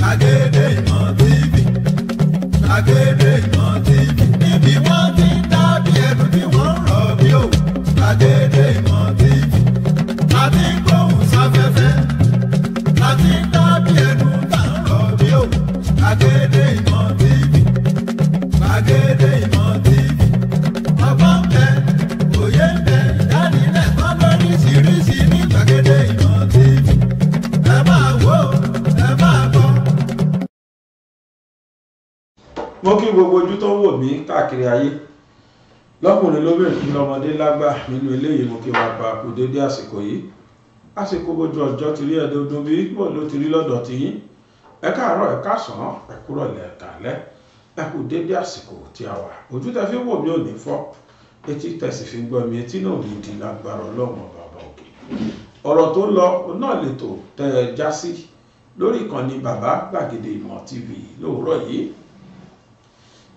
Gbàgede Ìmọ̀ TV, Gbàgede Ìmọ̀ TV, níbi wọ́n ti ń dábí ẹnu tí wọ́n ń rọ̀ bí òwú. Gbàgede Ìmọ̀ TV, láti ń gbóhùn sáfẹ́fẹ́, láti ń dábí ẹnu tá ń rọ̀ bí òwú. Gbàgede Ìmọ̀ TV, Gbàgede Ìmọ̀ TV, ọgbọ́n ń bẹ, òye ń bẹ, ìdánilẹ́kọ̀ọ́ lóríṣiríṣi ní Gbàgede Ìmọ̀ TV. Ẹ máa wò ó, ẹ máa gbọ́. Mo kí gbogbo ojú tó ń wò mí káàkiri ayé, lọ́kùnrin lóbìnrin, lọ́mọdé lágbà nínú ilé yìí. Mo kí wa pa kú dédé àsìkò yìí. Àsìkò bójú ọjọ́ ti rí ẹ̀ẹ́dọ́dún bí bó ló ti rí lọ́dọ̀ tí yín. Ẹ káàárọ̀, ẹ káàsán, ẹ kúrọ̀lẹ́, ẹ káalẹ́, ẹ kú dédé àsìkò tí a wà. Ojú tẹ fi wò mí ò ní fọ́, etí tẹ sì fi gbọ́ mi, etí náà ò ní di lágbára Ọlọ́run Ọba Ọba òkè. Ọ̀rọ̀ tó lọ náà lètò tẹ ẹ já sí lórí ìkànnì Bàbá Gbàgede Ìmọ̀ TV lóòrọ̀ yìí.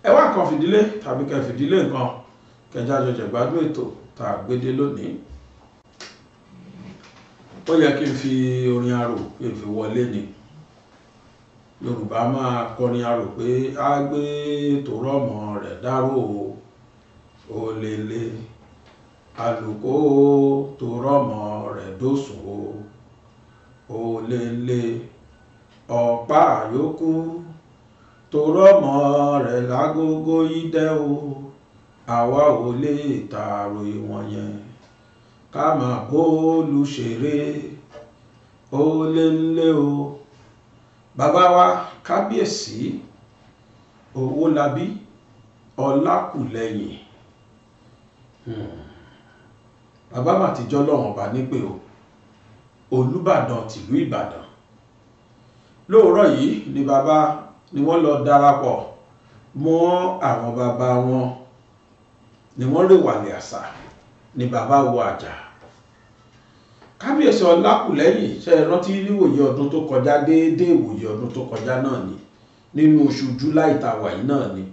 Ẹ wá nǹkan fìdílé tàbí kẹ fìdílé nǹkan kẹjá jọjẹ gbádùn ètò tá a gbédé lónìí. Ó yẹ kí n fi orin arò kí n fi wọlé ni. Yorùbá máa kọrin arò pé á gbé tòrọ́mọ rẹ̀ dárò o, òlélẹ̀ àlùkò tòrọ́mọ rẹ̀ dòsùn o, òlélẹ̀ ọ̀pá àyókù tòrọ́mọ rẹ̀ lágógó idẹ o, àwa ò lè tààrò ìwọ̀n yẹn ká máa bóòlù ṣeré, òlélẹ̀ o. Bàbá wa Kábíyèsí Owólabí Ọlákùlẹ́yìn, bàbá mà ti jọ́ lọ́wọ́n ọba nípè o, Olúbàdàn tìlú Ìbàdàn. Lóòrọ̀ yìí ni bàbá ni wọ́n lọ darapọ̀ mọ́ àwọn bàbá wọn, ni wọ́n rè wàlẹ̀ àṣà, ni bàbá wọ àjà. Kábíyèsí Ọlákùlẹ́yìn, ṣe é rántí níwòye ọdún tó kọjá, déédéé ìwòye ọdún tó kọjá náà ni, nínú oṣù July tàwa yìí náà ni,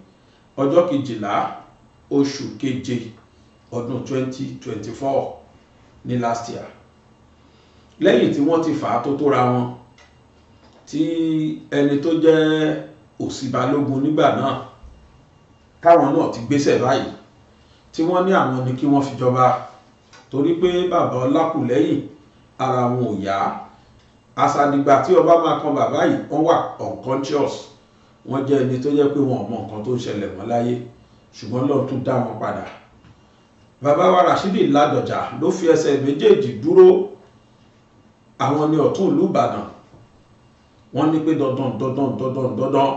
ọjọ́ 12 oṣù keje ọdún 2024 ní last year, lẹ́yìn tí wọ́n ti fà á tó tóra wọn, tí ẹni tó jẹ́ Òsì Balógun nígbà náà káwọn náà ti gbéṣẹ̀ báyìí, tí wọ́n ní àwọn ni kí wọ́n fi jọba, torí pé bàbá Ọlákùlẹ́yìn ara wọn ò yá. Àṣàdìgbà tí ọba máa kan bàbá yìí, wọ́n wà unconscious, wọ́n jẹ́ ẹni tó jẹ́ pé wọn ò mọ nǹkan tó ń ṣẹlẹ̀ mọ́ láyé, ṣùgbọ́n Ọlọ́run tún dá wọn padà. Bàbá wa Rashidi Ládọjà ló fi ẹsẹ̀ méjèèjì dúró, àwọn ní ọ̀tún ìlú Ìbàdàn. Wọ́n ní pé dandan dandan dandan dandan,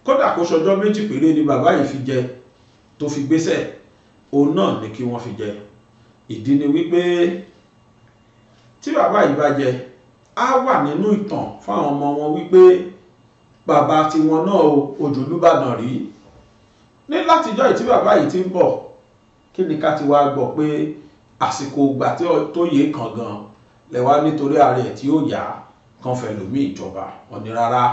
kódà kó ṣọjọ́ 2 péré ni bàbá yìí fi jẹ tó fi gbéṣẹ̀, òun náà ni kí wọ́n fi jẹ. Ìdí ni wípé tí bàbá yìí bá jẹ, á wà nínú ìtàn fáwọn ọmọ wọn wípé bàbá tiwọn náà o ojú Olúbàdàn rí. Ní látijọ́ yìí tí bàbá yìí ti ń bọ̀, kí ni ká ti wá gbọ́ pé àsìkò ìgbà tó yé kan gan lẹ́wà nítorí ààrẹ tí ó yá kan fẹ́ lómi ìjọba. Wọn ní rárá,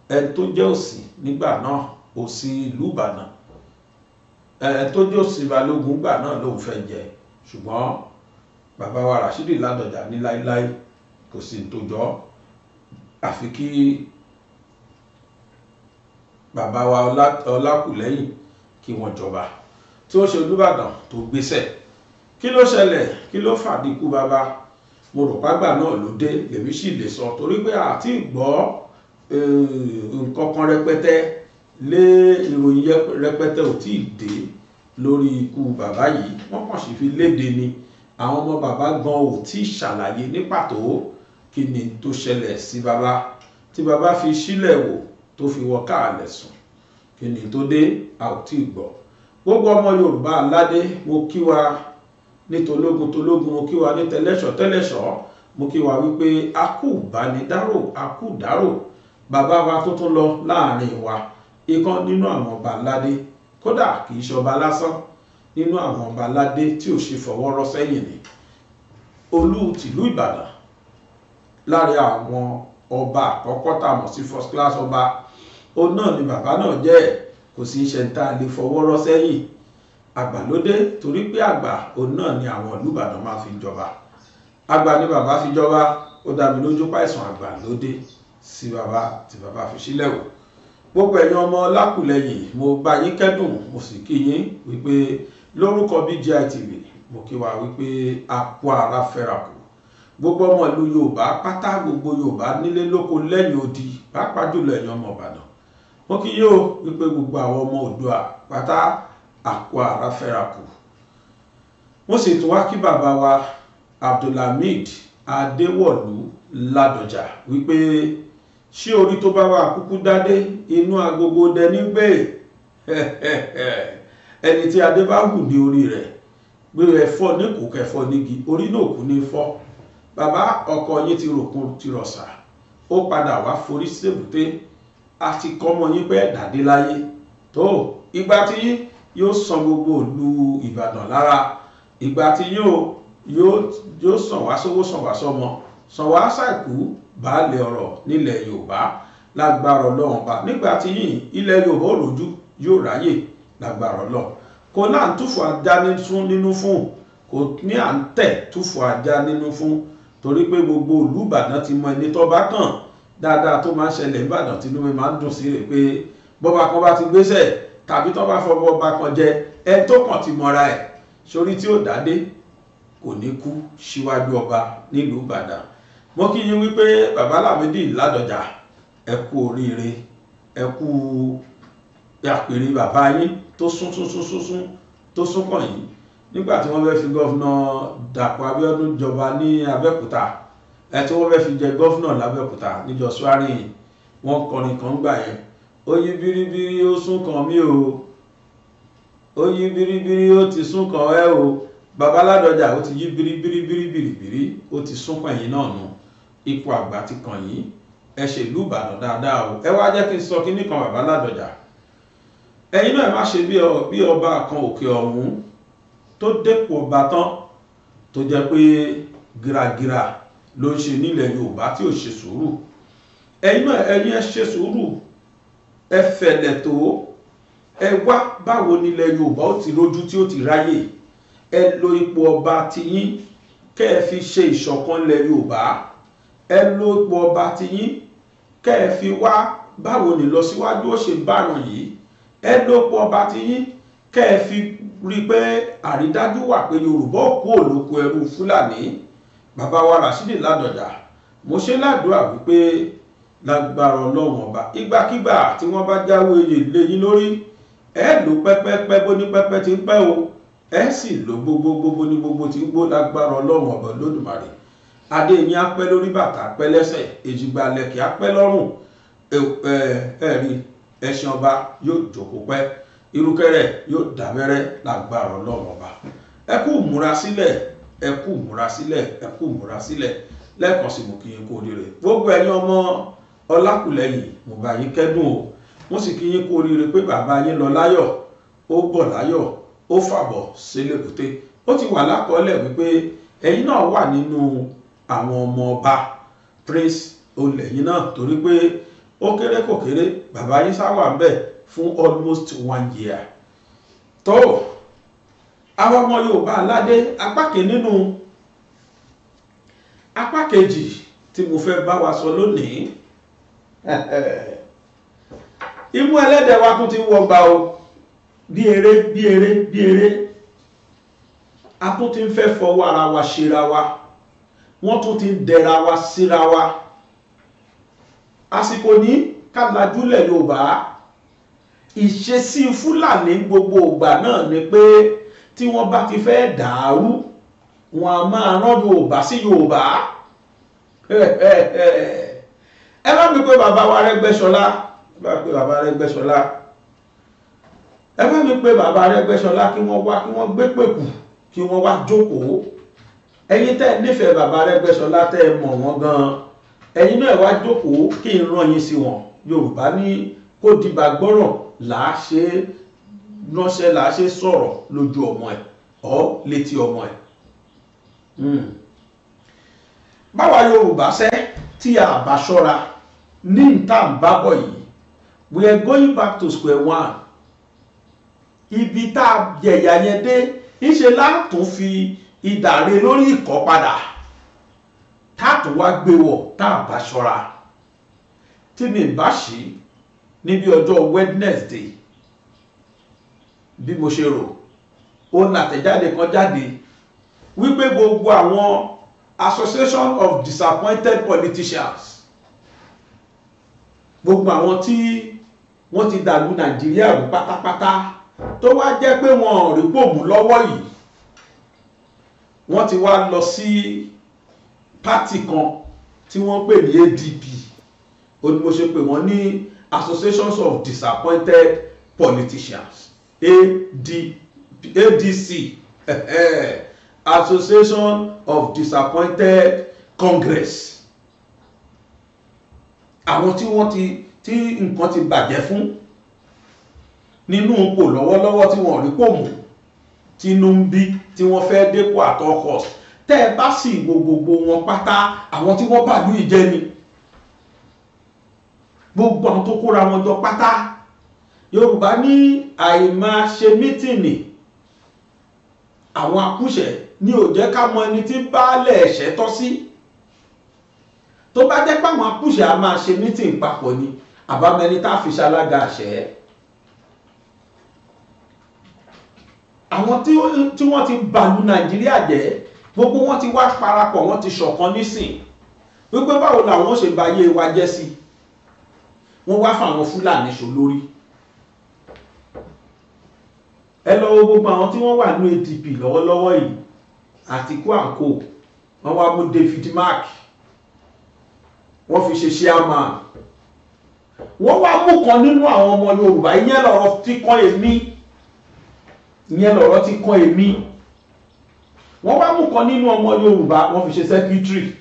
ẹni tó jẹ́ òsì nígbà náà, òsì ìlú Ìbàdàn, ẹni tó jẹ́ òsì Balógun gbà náà lòun fẹ́ jẹ, ṣùgbọ́n bàbá wa Rashidi Ládọjà ní láíláí kò sí tó jọ, àfi kí bàbá wa Ọlákùlẹ́yìn kí wọ́n jọba. Tí ó ṣe Olúbàdàn tó gbéṣẹ̀, kí ló ṣẹlẹ̀, kí ló fàdíkù bàbá? Mo rò pàgbà náà ló dé, lèmi sì lè sọ, torí pé àti gbọ́ nǹkan kan rẹpẹtẹ lé ìròyìn rẹpẹtẹ ò tí ì dé lórí ikú bàbá yìí. Wọ́n kàn sì fi léde ni, àwọn ọmọ bàbá gan ò tí ì ṣàlàyé ní pàtó kí ni tó ṣẹlẹ̀ sí bàbá tí bàbá fi sílẹ̀ wò tó fi wọ káàlẹ̀ sùn, kí ni tó dé, a ò tí ì gbọ́. Gbogbo ọmọ Yorùbá aládé, mo kí wa ní tológun tológun, mo kí wa ní tẹlẹ́ṣọ̀ tẹlẹ́ṣọ̀, mo kí wa wípé a kú bánidárò, a kú dárò bàbá wa tó tún lọ láàrin wa, ìkan nínú àwọn ọba aládé, kódà kì í ṣọba lásán, nínú àwọn ọba aládé tí ò ṣe fọwọ́ rọ́ sẹ́yìn ni Olú tìlú Ìbàdàn, láàrin àwọn ọba àkọ́kọ́ tá a mọ̀ sí first class ọba, òun náà ni bàbá náà jẹ́. Kò sí iṣẹ́ tá a lè fọwọ́ rọ́ sẹ́yìn, àgbà ló dé, torí pé àgbà òun náà ni àwọn ìlú Ìbàdàn máa fi jọba. Àgbà ni bàbá fi jọba, ó dá mi lójú páìsàn àgbà ló dé. Sí bàbá tí bàbá fi sílẹ̀ wò. Gbogbo ẹ̀yin ọmọ Ọlákùlẹ̀yìn, mo bá yín kẹ́dùn, mo sì kí yín wípé lórúkọ BGI TV, mo kí wa wípé a kú ara fẹ́ra kù. Gbogbo ọmọ ìlú Yorùbá pátá, gbogbo Yorùbá nílé lóko lẹ́yìn odi, pàápàá jùlọ ẹ̀yin ọmọ Ìbàdàn, mo kí yín o wípé gbogbo àwọn ọmọ Oòduà pátá, a kú ara fẹ́ra kù. Mo sì tún wá kí bàbá wa Abdulhamid Adéwọ̀lú Ládọjà wípé ṣé orí tó bá wà kúkú dádé inú agogo dẹni gbé. Ẹni tí adé bá hù ní orí rẹ̀ gbé ẹ̀fọ́ ní kò kẹfọ́ nígi, orí náà kú ní fọ́. Bàbá, ọkọ yín ti ròkun ti rọ̀ṣà, ó padà wá forí sébùté. Àti kọ́mọ yín pé dàdé láyé tó ìgbà tí yín yóò san gbogbo ìlú Ìbàdàn lára, ìgbà tí yóò sàn wá sówó, sàn wá sọmọ, sàn wá ṣàìkú baálé ọ̀rọ̀ nílẹ̀ Yorùbá lágbára Ọlọ́run bá. Nígbà tí yín, ilẹ̀ Yorùbá ò rojú, yóò ráyè lágbára Ọlọ́run. Kò náà ń túfọ̀ ajá nínú fún, kò ní à ń tẹ̀ túfọ̀ ajá nínú fún, torí pé gbogbo ìlú Ìbàdàn ti mọ ẹni tó bá kàn dáadáa tó máa ń ṣẹlẹ̀ Ìbàdàn. Tínú mi máa ń dùn sí rè pé bọ́ba kan bá ti gbéṣẹ̀ tàbí tó bá fọwọ́ ọba kan jẹ, ẹni tó kàn ti mọra ẹ̀ sórí tí ó dádé kò ní kú síwájú ọba nílùú Ìbàdàn. Mo kí yín wípé bàbá Lámídì Ládọjà, ẹ kú oríire, ẹ kú àpèrè bàbá yín tó sún sún sún sún sún tó sún kàn yín. Nígbà tí wọ́n fẹ́ fi Governor Dàpọ̀ Abíọ́dún jọba ní Abẹ́òkúta, ẹ tí wọ́n fẹ́ fi jẹ governor l'Abẹ́òkúta níjọ swearing, wọ́n kọrin kan gbà yẹn: "Ó yí biribiri, ó sún kàn mí o, ó yí biribiri, ó ti sún kàn ẹ́ o." Bàbá Ládọjà, ó ti yí biribiri biribiri, ó ti sún kàn yín náà nù. Ipò àgbà ti kàn yín. Ẹ ṣèlú Ìbàdàn dáadáa o. Ẹ wá jẹ́ kí n sọ kinní kan, bàbá Ládọjà. Ẹ̀yin náà, má ṣe bí ọba kan òkè ọ̀hún tó dépò ọba tán, tó jẹ́ pé gíragíra ló ń ṣe nílẹ̀ Yorùbá tí ò ṣe sùúrù. Ẹ̀yin náà, ẹ̀yin ẹ ṣe sùúrù, ẹ fẹ̀lẹ̀ tó ẹ wá báwo nílẹ̀ Yorùbá ó ti rójú tí ó ti ráyè. Ẹ lo ipò ọba tiyín kẹ́ ẹ fi ṣe ìṣọ̀kan ilẹ̀ Yorùbá. Ẹ lo ipò ọba tiyín kẹ́ ẹ fi wá báwo ní lọ síwájú ó ṣe bárùn yìí. Ẹ lo ipò ọba tiyín kẹ́ ẹ fi rí i pé àrídájú wà pé Yorùbá ò kú òlòkù ẹrú Fúlàní. Bàbá wa Rashidi Ládọjà, mo ṣe ládùúrà wípé lágbára Ọlọ́run Ọba, ìgbàkigbà tí wọ́n bá jáwé oyè lé yín lórí, ẹ lò pẹ́pẹ́pẹ́ bó ní pẹ́pẹ́ ti ń pẹ́ o, ẹ sì lò gbogbo gbogbo ní gbogbo tí ń gbó lágbára Ọlọ́run Ọba Olódùmarè. Adé yín á pẹ́ lórí, bàtà pẹ́ lẹ́sẹ̀, èjìgbà lẹ̀kẹ̀ á pẹ́ lọ́rùn. Ẹ̀rí ẹṣin ọba yóò jókòó pẹ́, irúkẹrẹ yóò dábẹ́rẹ́ lágbára Ọlọ́run Ọba. Ẹ kú múra sílẹ̀, ẹ kú múra sílẹ̀, ẹ kú múra sílẹ̀. Lẹ́ẹ̀kan sí, mo kí yín kú oríire. Gbogbo ẹ̀yin ọmọ Ọlákùlẹ̀yìn, mo bá yín kẹ́dùn o, mo sì kí yín kú oríire pé bàbá yín lọ láyọ̀, ó bọ̀ láyọ̀, ó fàbọ̀ sélébùté. Ó ti wà lákọọ́lẹ̀ wípé ẹ̀yin náà wà nínú àwọn ọmọ ọba, prince olẹ̀yìn náà, torí pé ó kéré kò kéré, bàbá yín sá wà ń bẹ̀ fún almost one year. Tó àwọn ọmọ Yorùbá aládé, apá kìíní nínú apá kejì tí mo fẹ́ bá wa sọ lónìí, imú ẹlẹ́dẹ̀ wa tún ti ń wọgbà o, bí eré bí eré bí eré. A tún ti ń fẹ́ fọwọ́ ara wa ṣera wa, wọ́n tún ti ń dẹra wa síra wa. Àsìkò ní ká lajúlẹ̀ Yorùbá. Ìṣesí Fúlàní gbogbo ìgbà náà ni pé tí wọ́n bá ti fẹ́ dàrú, wọn a máa rán Yorùbá sí Yorùbá. Ẹ bá mi pé bàbá wa Arẹ́gbẹ́ṣọlá, ẹ bá pé bàbá Arẹ́gbẹ́ṣọlá, ẹ bá mi pé bàbá Arẹ́gbẹ́ṣọlá, kí wọ́n wá, kí wọ́n gbé pèkù, kí wọ́n wá jókòó. Ẹ̀yin tẹ́ ẹ nífẹ̀ẹ́ bàbá Arẹ́gbẹ́ṣọlá, tẹ́ ẹ mọ̀ wọ́n gan-an, ẹ̀yin náà wá jókòó kí n rán yín sí wọn. Yorùbá ní kó dìbà gbọ́ràn làá ṣe ránṣẹ́, làá ṣe sọ̀rọ̀ lójú ọmọ ẹ̀ ọ́ létí ọmọ ẹ̀. Báwa Yorùbá ṣẹ́ tí a bá ṣọ́ra ní ìta ń bábọ̀ yìí, we are going back to square one. Ibi tá a jẹ̀yà yẹn dé, ńṣe látún fi ìdàre lórí ìkọ́ padà, tá a tún wá gbé wọ̀ tá a bá ṣọ́ra. Tí mi bá ṣí níbi ọjọ́ Wednesday, bí mo ṣe rò ó, nàtẹ̀jáde kan jáde wípé gbogbo àwọn Association of Disappointed Politicians, gbogbo àwọn tí wọ́n ti dàlú Nàìjíríà rú pátápátá, tó wá jẹ́ pé wọn ò rí pò mú lọ́wọ́ yìí, wọ́n ti wá lọ sí party kan tí wọ́n pè ní ADP. Ó ní mo ṣe pè wọ́n ní Associations of Disappointed Politicians, AD, ADC, Association of Disappointed Congress. Àwọn tí wọ́n ti tí nǹkan ti bàjẹ́ fún nínú ipò lọ́wọ́lọ́wọ́, tí wọ́n rí pò mú, tínú ń bí, tí wọ́n fẹ́ dépò at all cost. Tẹ́ ẹ bá sì wo gbogbo wọn pátá, àwọn tí wọ́n bàlú ìjẹ́ ni gbogbo àwọn tó kóra wọn jọ pátá. Yorùbá ní àìmáa ṣe meeting àwọn akúṣẹ̀ ní ò jẹ́ ká mọ ẹni tí baálẹ̀ ẹ̀ṣẹ̀ tọ́ sí. Tó bá jẹ́ pé àwọn akúṣẹ̀ á máa ṣe meeting papọ̀ ni, àbámẹ́ni tá a fi ṣalága àṣẹ. Àwọn tí wọ́n ti bàlú Nàìjíríà jẹ́, gbogbo wọn ti wá parapọ̀, wọ́n ti ṣọ̀kan nísìn wípé báwo làwọn ó ṣe ba ayé wa jẹ́ sí. Wọ́n wá fáwọn Fúlàní ṣolórí. Ẹ lọ wo gbogbo àwọn tí wọ́n wà ní ADP lọ́wọ́lọ́wọ́ yìí, Àtìkú àǹkó. Wọ́n wá mú David Mark, wọ́n fi ṣe chairman. Wọ́n wá mú kan nínú àwọn ọmọ Yorùbá. Ìyẹn lọ̀rọ̀ tí kàn èmi, ìyẹn lọ̀rọ̀ tí kàn èmi. Wọ́n wá mú kan nínú ọmọ Yorùbá, wọ́n fi ṣe secretary.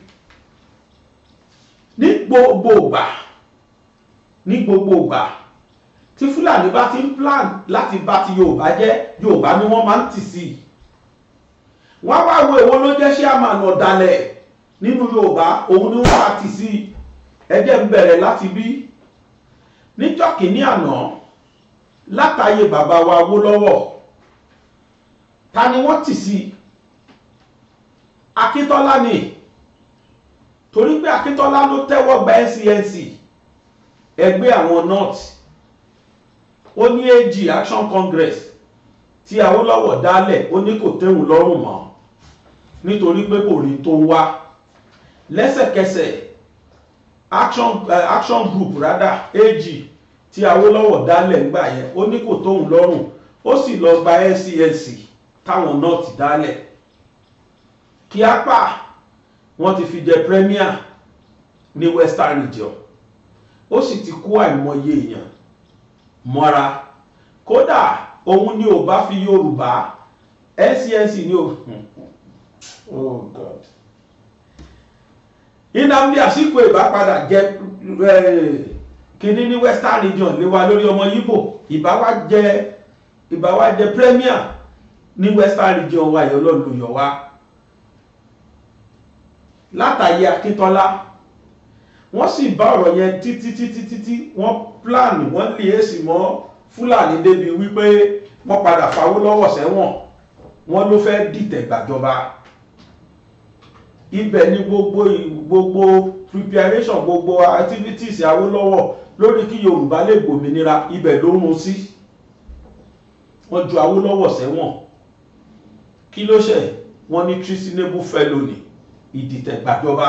Ní gbogbo ìgbà, ní gbogbo ìgbà tí Fúlàní bá ti ń plan láti bá ti Yorùbá jẹ́, Yorùbá ni wọ́n máa ń tì sí. Wọ́n wá wo èwo ló jẹ́ chairman ọ̀dàlẹ̀ nínú Yorùbá, òun ni wọ́n wá tì sí. Ẹ jẹ́ ń bẹ̀rẹ̀ láti bí níjọ́ kìíní àná, látàyè bàbá wa Awólọ́wọ̀. Ta ni wọ́n tì sí? Akíntọ́lá ni, torí pé Akíntọ́lá ló tẹ́wọ́ gba NCNC, ẹgbẹ́ àwọn North. Ó ní AG, Action Congress tí Awólọ́wọ̀ dálẹ̀, ó ní kò tẹ́hùn lọ́rùn mọ́ nítorí pé kò rí tó ń wá. Lẹ́sẹ̀kẹsẹ̀, Action Group, rather AG, tí Awólọ́wọ̀ dálẹ̀ ńgbà yẹn, ó ní kò tóhùn lọ́rùn, ó sì lọ gba NCNC táwọn North dálẹ̀. Kíápà, wọ́n ti fi jẹ premier ní Western Region, ó sì ti kó àìmọye èèyàn mọ́ra. Kódà òun ni ò bá fi Yorùbá NCNC ní o. Oh God, Nnamdi Azikiwe ìbá padà jẹ kínní ní Western Region lé wa lórí. Ọmọ Yíbò ìbá wá jẹ premier ní Western Region wa. Yọ lọ́ọ́ yọ wá látàyè Akíntọ́lá. Wọ́n sì bá ọ̀rọ̀ yẹn títí títí títí. Wọ́n plan, wọ́n lè èsì mọ́ Fúlàní débi wípé wọ́n padà fawó lọ́wọ́ sẹ́wọ̀n. Wọ́n ló fẹ́ dìtẹ̀ gbàjọba. Ibẹ̀ ni gbogbo preparation, gbogbo activities Awólọ́wọ̀ lórí kí Yorùbá lè gbòmìnira, ibẹ̀ ló run sí. Wọ́n ju Awólọ́wọ̀ sẹ́wọ̀n. Kí ló ṣe? Wọ́n ní treasonable felony, ìdìtẹ̀gbàjọba.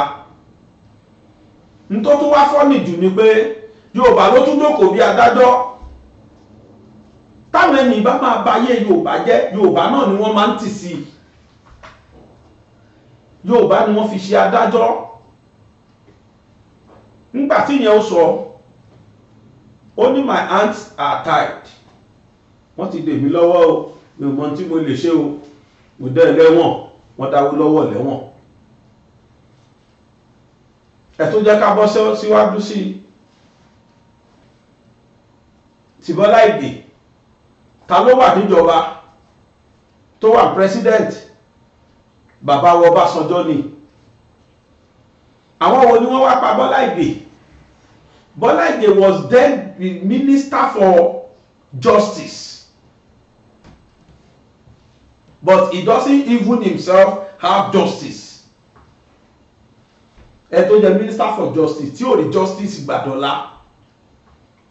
Ntọ́ tó wá funny jù ni pé Yorùbá ló tún jókòó bí adájọ́. Táwọn ẹni bá máa ba ayé Yorùbá jẹ́, Yorùbá náà ni wọ́n máa ń tì sí. Yorùbá ni wọ́n fi ṣe adájọ́. Nígbà tí ìyẹn ó sọ, ó ní, "My hands are tied." Wọ́n ti dè mí lọ́wọ́ o, mi ò mọ tí mo lè ṣe o, mo dẹ́ lẹ́wọ̀n. Wọ́n dáwó lọ́wọ́ lẹ́wọ̀n. Ẹ̀ tó jẹ́ ká bọ́ síwájú sí i tí Bọ́lá Ìgè, ta ló wà níjọba tó wà president? Bàbá wa Ọbásanjọ́ ni. Àwọn wo ni wọ́n wá pa Bọ́lá Ìgè? Bọ́lá Ìgè was then the Minister for Justice, but he doesn't even himself have justice. Ẹ tó jẹ́ Minister for Justice tí ò rí justice gbàdọ́lá.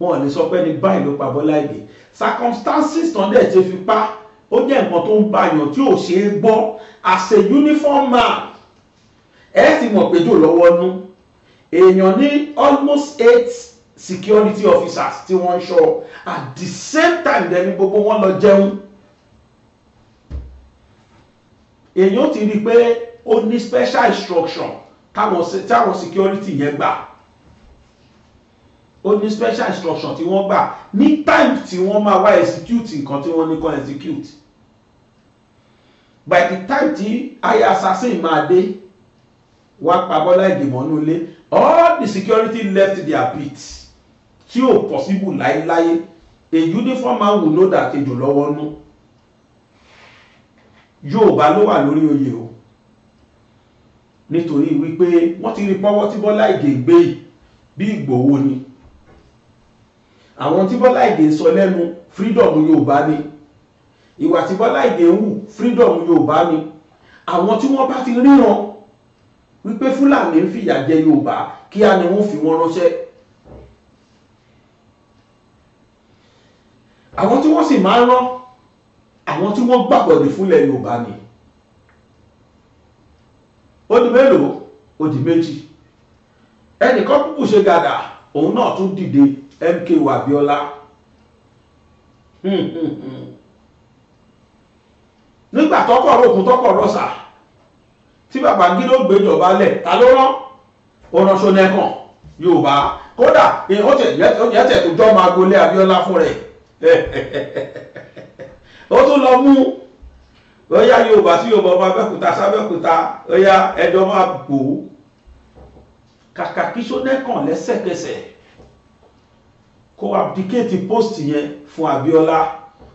Wọn ò lè sọ pé ní báyìí ló pa Bọ́lá Ìgè. Circumstances tán dẹ̀ ti fi pa, ó jẹ́ nǹkan tó ń bàyàn tí ò ṣe é gbọ́. As a uniform man, ẹ ti mọ̀ pé jò lọ́wọ́ nú. Èèyàn ní almost 8 security officers tí wọ́n ń ṣọ́ at the same time, dẹni gbogbo wọn lọ jẹun. Èèyàn ti rí i pé ó ní special instruction táwọn security yẹn gbà. Ó ní special instruction tí wọ́n gbà ní time tí wọ́n máa wá execute nǹkan tí wọ́n ní kàn execute. By the time tí ayé assassin máa dé wá pa Bọ́lá Ìgè mọ́nú ilé, all the security left their beat, tí ò possible láéláé. A uniform man will know that ejò lọ́wọ́ nú. Yorùbá ló wà lórí oyè o, nítorí wípé wọ́n ti rí pọ́wọ́ tí Bọ́lá Ìgè gbé yìí bí Ìgbòho ni. Àwọn tí Bọ́lá Ìgè ń sọ lẹ́nu, freedom Yorùbá ni. Ìwà tí Bọ́lá Ìgè ń hù, freedom Yorùbá ni. Àwọn tí wọ́n bá ti ríran wípé Fúlàní ń fìyà jẹ Yorùbá, kíá ni wọ́n fi wọ́n ránṣẹ́. Àwọn tí wọ́n sì máa ń rán, àwọn tí wọ́n gbàgbọ́dé fúnlẹ̀ Yorùbá ni. Ó di mélòó? Ó di méjì. Ẹnìkan kúkú ṣe gàdà, òun náà tún dìde, MKO Abiola. Nígbà tọkọ̀ rókun tọkọ̀ rọ́ṣà tí Babangida gbéjọba lẹ̀, ta ló rán? Ó rán Ṣónẹ́kàn Yorùbá. Kódà ó tẹ̀ tó jọ́ máa gbolé Abiola fún rẹ̀. Ó tún lọ mú ó yá Yorùbá sí Yorùbá, ọmọ Abẹ́òkúta sábẹ́òkúta, ó yá ẹjọ́ máa gbò ó. Kàkà kí Ṣónẹ́kàn lẹ́sẹ̀kẹsẹ̀ kó abdicate post yẹn fún Abiola,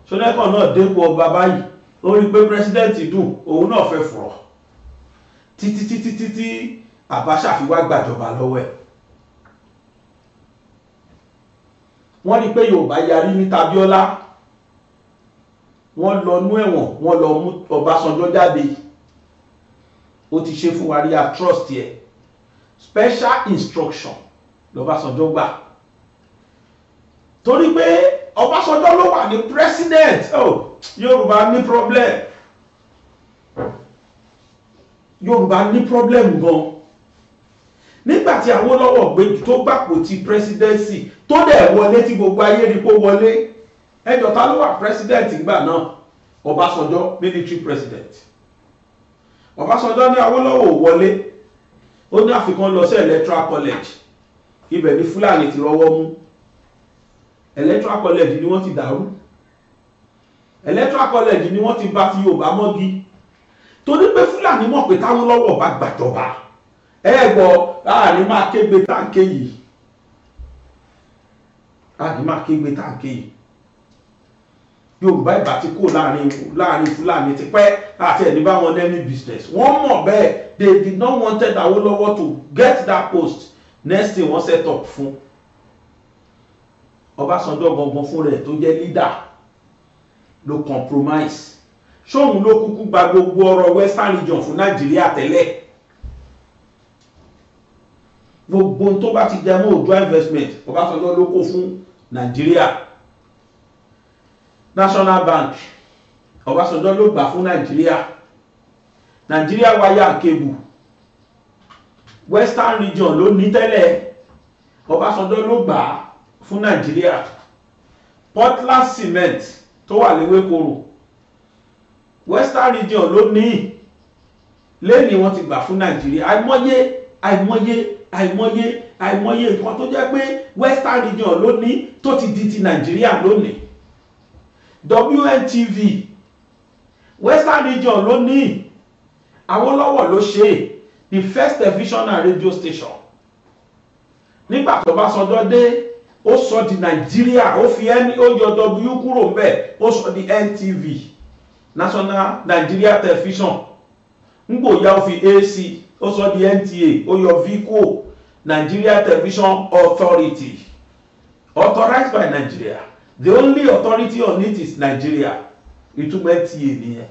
Ṣónẹ́kàn náà dépò ọba báyìí, ó rí pé president dùn, òun náà fẹ́ fùrọ̀ títí títí títí Abacha fi wá gbàjọba lọ́wọ́ ẹ̀. Wọ́n rí pé Yorùbá yarí ní Tabiola, wọ́n lọ nú ẹ̀wọ̀n, wọ́n lọ mú Ọbásanjọ́ jáde. Ó ti ṣe fún wa rí, a trust yẹ. Special instruction lọ́básanjọ́ gbà, torí pé Ọbásanjọ́ ló wà ní president. Oh, Yorùbá ní problem. Yorùbá ní problem gan. Nígbàtí Awólọ́wọ̀ gbé tó gbàpò ti presidency tó dẹ̀ wọlé, tí gbogbo ayé rí kó wọlé, ẹjọ́ ta ló wà president ìgbà náà? Ọbásanjọ́, military president. Ọbásanjọ́ ní Awólọ́wọ̀ wọlé, ó ní àfikún lọ sí Electoral College. Ibẹ̀ ní Fúlàní ti rọwọ́ mú. Electoral College ni wọ́n ti dàrú. Electoral College ni wọ́n ti bá ti Yorùbá mọ́gi, torí pé Fúlàní mọ̀ pé táwólọ́wọ̀ bá gbàjọba, ẹ gbọ́, láàrin máa kégbe táǹkì yìí, láàrin máa kégbe táǹkì yìí. Yorùbá ìbá ti kó láàrin Fúlàní ti pẹ́, àti ẹni bá wọn any business. Wọ́n mọ̀ bẹ́ẹ̀, they did not wanted Awólọ́wọ̀ to get that post. Next thing wọ́n set up fún Ọbásanjọ́ gangan fún rẹ̀ tó jẹ́ leader ló compromise. Ṣóun ló kúkú gba gbogbo ọrọ̀ Western region fún Nàìjíríà tẹ́lẹ̀. Gbogbo tó bá ti jẹ mọ́ Oòduà investment, Ọbásanjọ́ ló kó fún Nàìjíríà. National Bank, Ọbásanjọ́ ló gbà fún Nàìjíríà. Nàìjíríà wire and cable, Western region ló ní tẹ́lẹ̀, Ọbásanjọ́ ló gbà fún Nàìjíríà. Portland cement tó wà léwékòrò, Western region ló ní, lẹ́ni wọ́n ti gbà fún Nàìjíríà. Àìmọye àìmọye àìmọye àìmọye nǹkan tó jẹ́ pé Western region ló ní tó ti di ti Nàìjíríà lónìí. WNTV, Western region ló ní, Awólọ́wọ̀ ló ṣe the first television and radio station. Nígbà tó Ọbásanjọ́ dé, ó sọ di Nàìjíríà, ó fi ẹni ó yọ W kúrò ńbẹ̀, ó sọ di NTV, National Nigeria Television. Ngbòya ó fi AC, ó sọ di NTA, ó yọ V kúrò, Nigeria Television Authority, authorized by Nigeria. The only authority on it is Nigeria. Ìtumọ̀ NTA nìyẹn.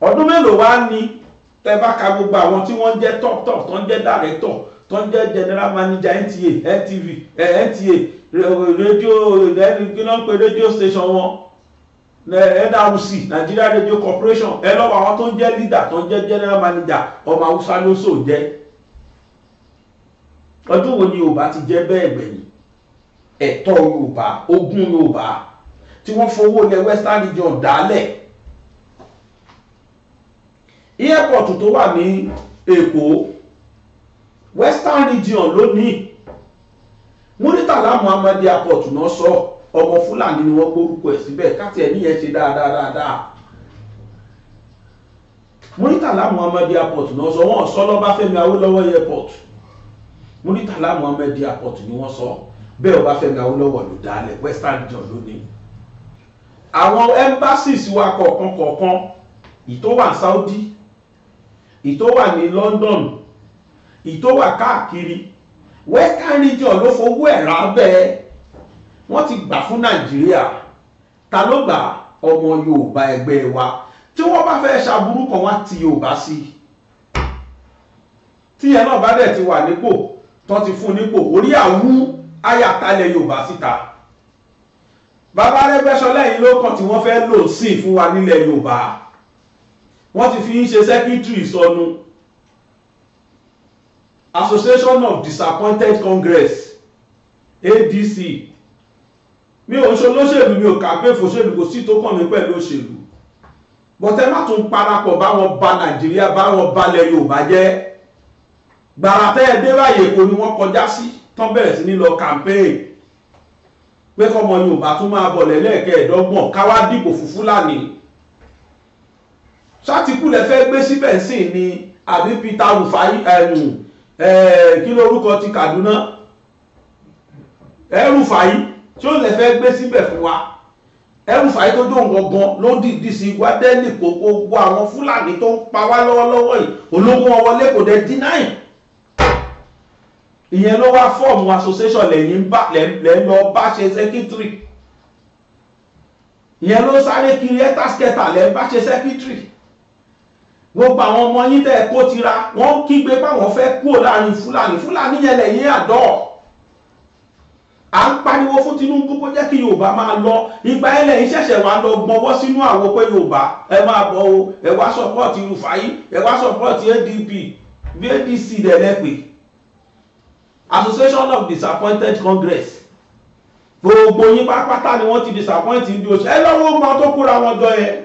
Ọdún mélòó wá ní tẹ́ bá ka gbogbo àwọn tí wọ́n jẹ́ top top, tó ń jẹ́ director, tó ń jẹ́ general manager NTA, NTV, NTA, Rédíò kí ló ń pe rédíò station wọn, NRC, Nigeria Radio Corporation. Ẹ lọ́wọ́ àwọn tó ń jẹ́ leader, tó ń jẹ́ general manager, ọmọ Haúsá ló sò jẹ́. Ọdún wo ni Yorùbá ti jẹ́ bẹ́ẹ̀ gbẹ̀yìn? Ẹ̀tọ́ Yorùbá, ogún Yorùbá tí wọ́n fowó lẹ̀ Western Region dálẹ̀. Airport tó wà ní Èkó, Western Region lónìí, Muritala Muhammed Airport náà sọ, ọmọ Fúlàní ni wọ́n gbórúkọ ẹ̀ síbẹ̀. Káti ẹ̀ níyẹn ṣe dáadáa dáadáa. Muritala Muhammed Airport náà sọ, wọ́n sọ lọ́báfẹ́mi Awólọ́wọ̀ Airport. Muritala Muhammed Airport ni wọ́n sọ bẹ́ẹ̀. Ọbáfẹ́mi Awólọ́wọ̀ ló dálẹ̀, Western Region lónìí. Àwọn embassies wa kọ̀ọ̀kan kọ̀ọ̀kan, ìtó wà ní Saudi, ìtó wà ní London, ìtó wà káàkiri, Western Region ló fowó ẹ̀ rà bẹ́ẹ̀. Wọ́n ti gbà fún Nàìjíríà. Ta ló gbà? Ọmọ Yorùbá ẹgbẹ́ wa. Tí wọ́n bá fẹ́ ṣàbúrú kan, wá ti Yorùbá sí. Tíyẹn náà bá dẹ̀ ti wà nípò tó ti fún nípò, orí àwú ayàtálẹ̀ Yorùbá síta. Bàbá Arẹ́gbẹ́ṣọlá yìí ló kàn tí wọ́n fẹ́ lò sí fún wa nílẹ̀ Yorùbá. Wọ́n ti fi ń ṣe secretary ìsọnù Association of Disappointed Congress, ADC. Mi ò ń ṣe olóṣèlú, mi ò kàpé fòṣèlú, kò sí tó kàn mí pẹ̀lú òṣèlú, but ẹ má tún parapọ̀ báwọn ba Nàìjíríà, báwọn balẹ̀ Yorùbá jẹ́. Gbàrà tẹ́ ẹ dé báyìí, Èkó ni wọ́n kọjá sí tán bẹ̀rẹ̀ sí ní lọ campaign pé kọ́mọ Yorùbá tún máa bọ̀ lẹ́lẹ́kẹ̀ẹ́dọ́gbọ̀n, káwá dìbò fún Fúlàní. Sátìkù lẹ fẹ́ gbé síbẹ̀ sí ni, àbí Peter Rufai, kí lórúkọ ti Kaduna, El-Rufai, tí ó lè fẹ́ gbé síbẹ̀ fún wa? El-Rufai tó dóun gangan ló dìdí sí wádẹ́lì kó gbogbo àwọn Fúlàní tó ń pa wá lọ́wọ́lọ́wọ́ yìí, ológun wọn wọlé, kò dé deny. Ìyẹn ló wá form association lẹ́yìn bá lẹ́ lọ bá ṣe secretary. Ìyẹn ló sáré kiri ẹ́tàskẹ́tà lẹ́ bá ṣe secretary. Gbogbo àwọn ọmọ yín tẹ́ ẹ kó tira, wọ́n kígbe páwọn fẹ́ kúrò láàrin Fúlàní. Fúlàní yẹn lẹ́yìn àdọ́. À ń pariwo fún Tinubu kó jẹ́ kí Yorùbá máa lọ. Ìgbà ẹ lẹ́yìn ṣẹ̀ṣẹ̀ wá lọ gbọ́wọ́ sínú àwo pé Yorùbá, ẹ máa bọ̀ o, ẹ wá support Rufai, ẹ wá support ADP, ADC dẹ̀ lẹ́pẹ́, Association of Disappointed Congress. Gbogbo yín pátápátá ni wọ́n ti disappoint ní oṣù. Ẹ lọ́wọ́ mọ tó kóra wọn jọ yẹn,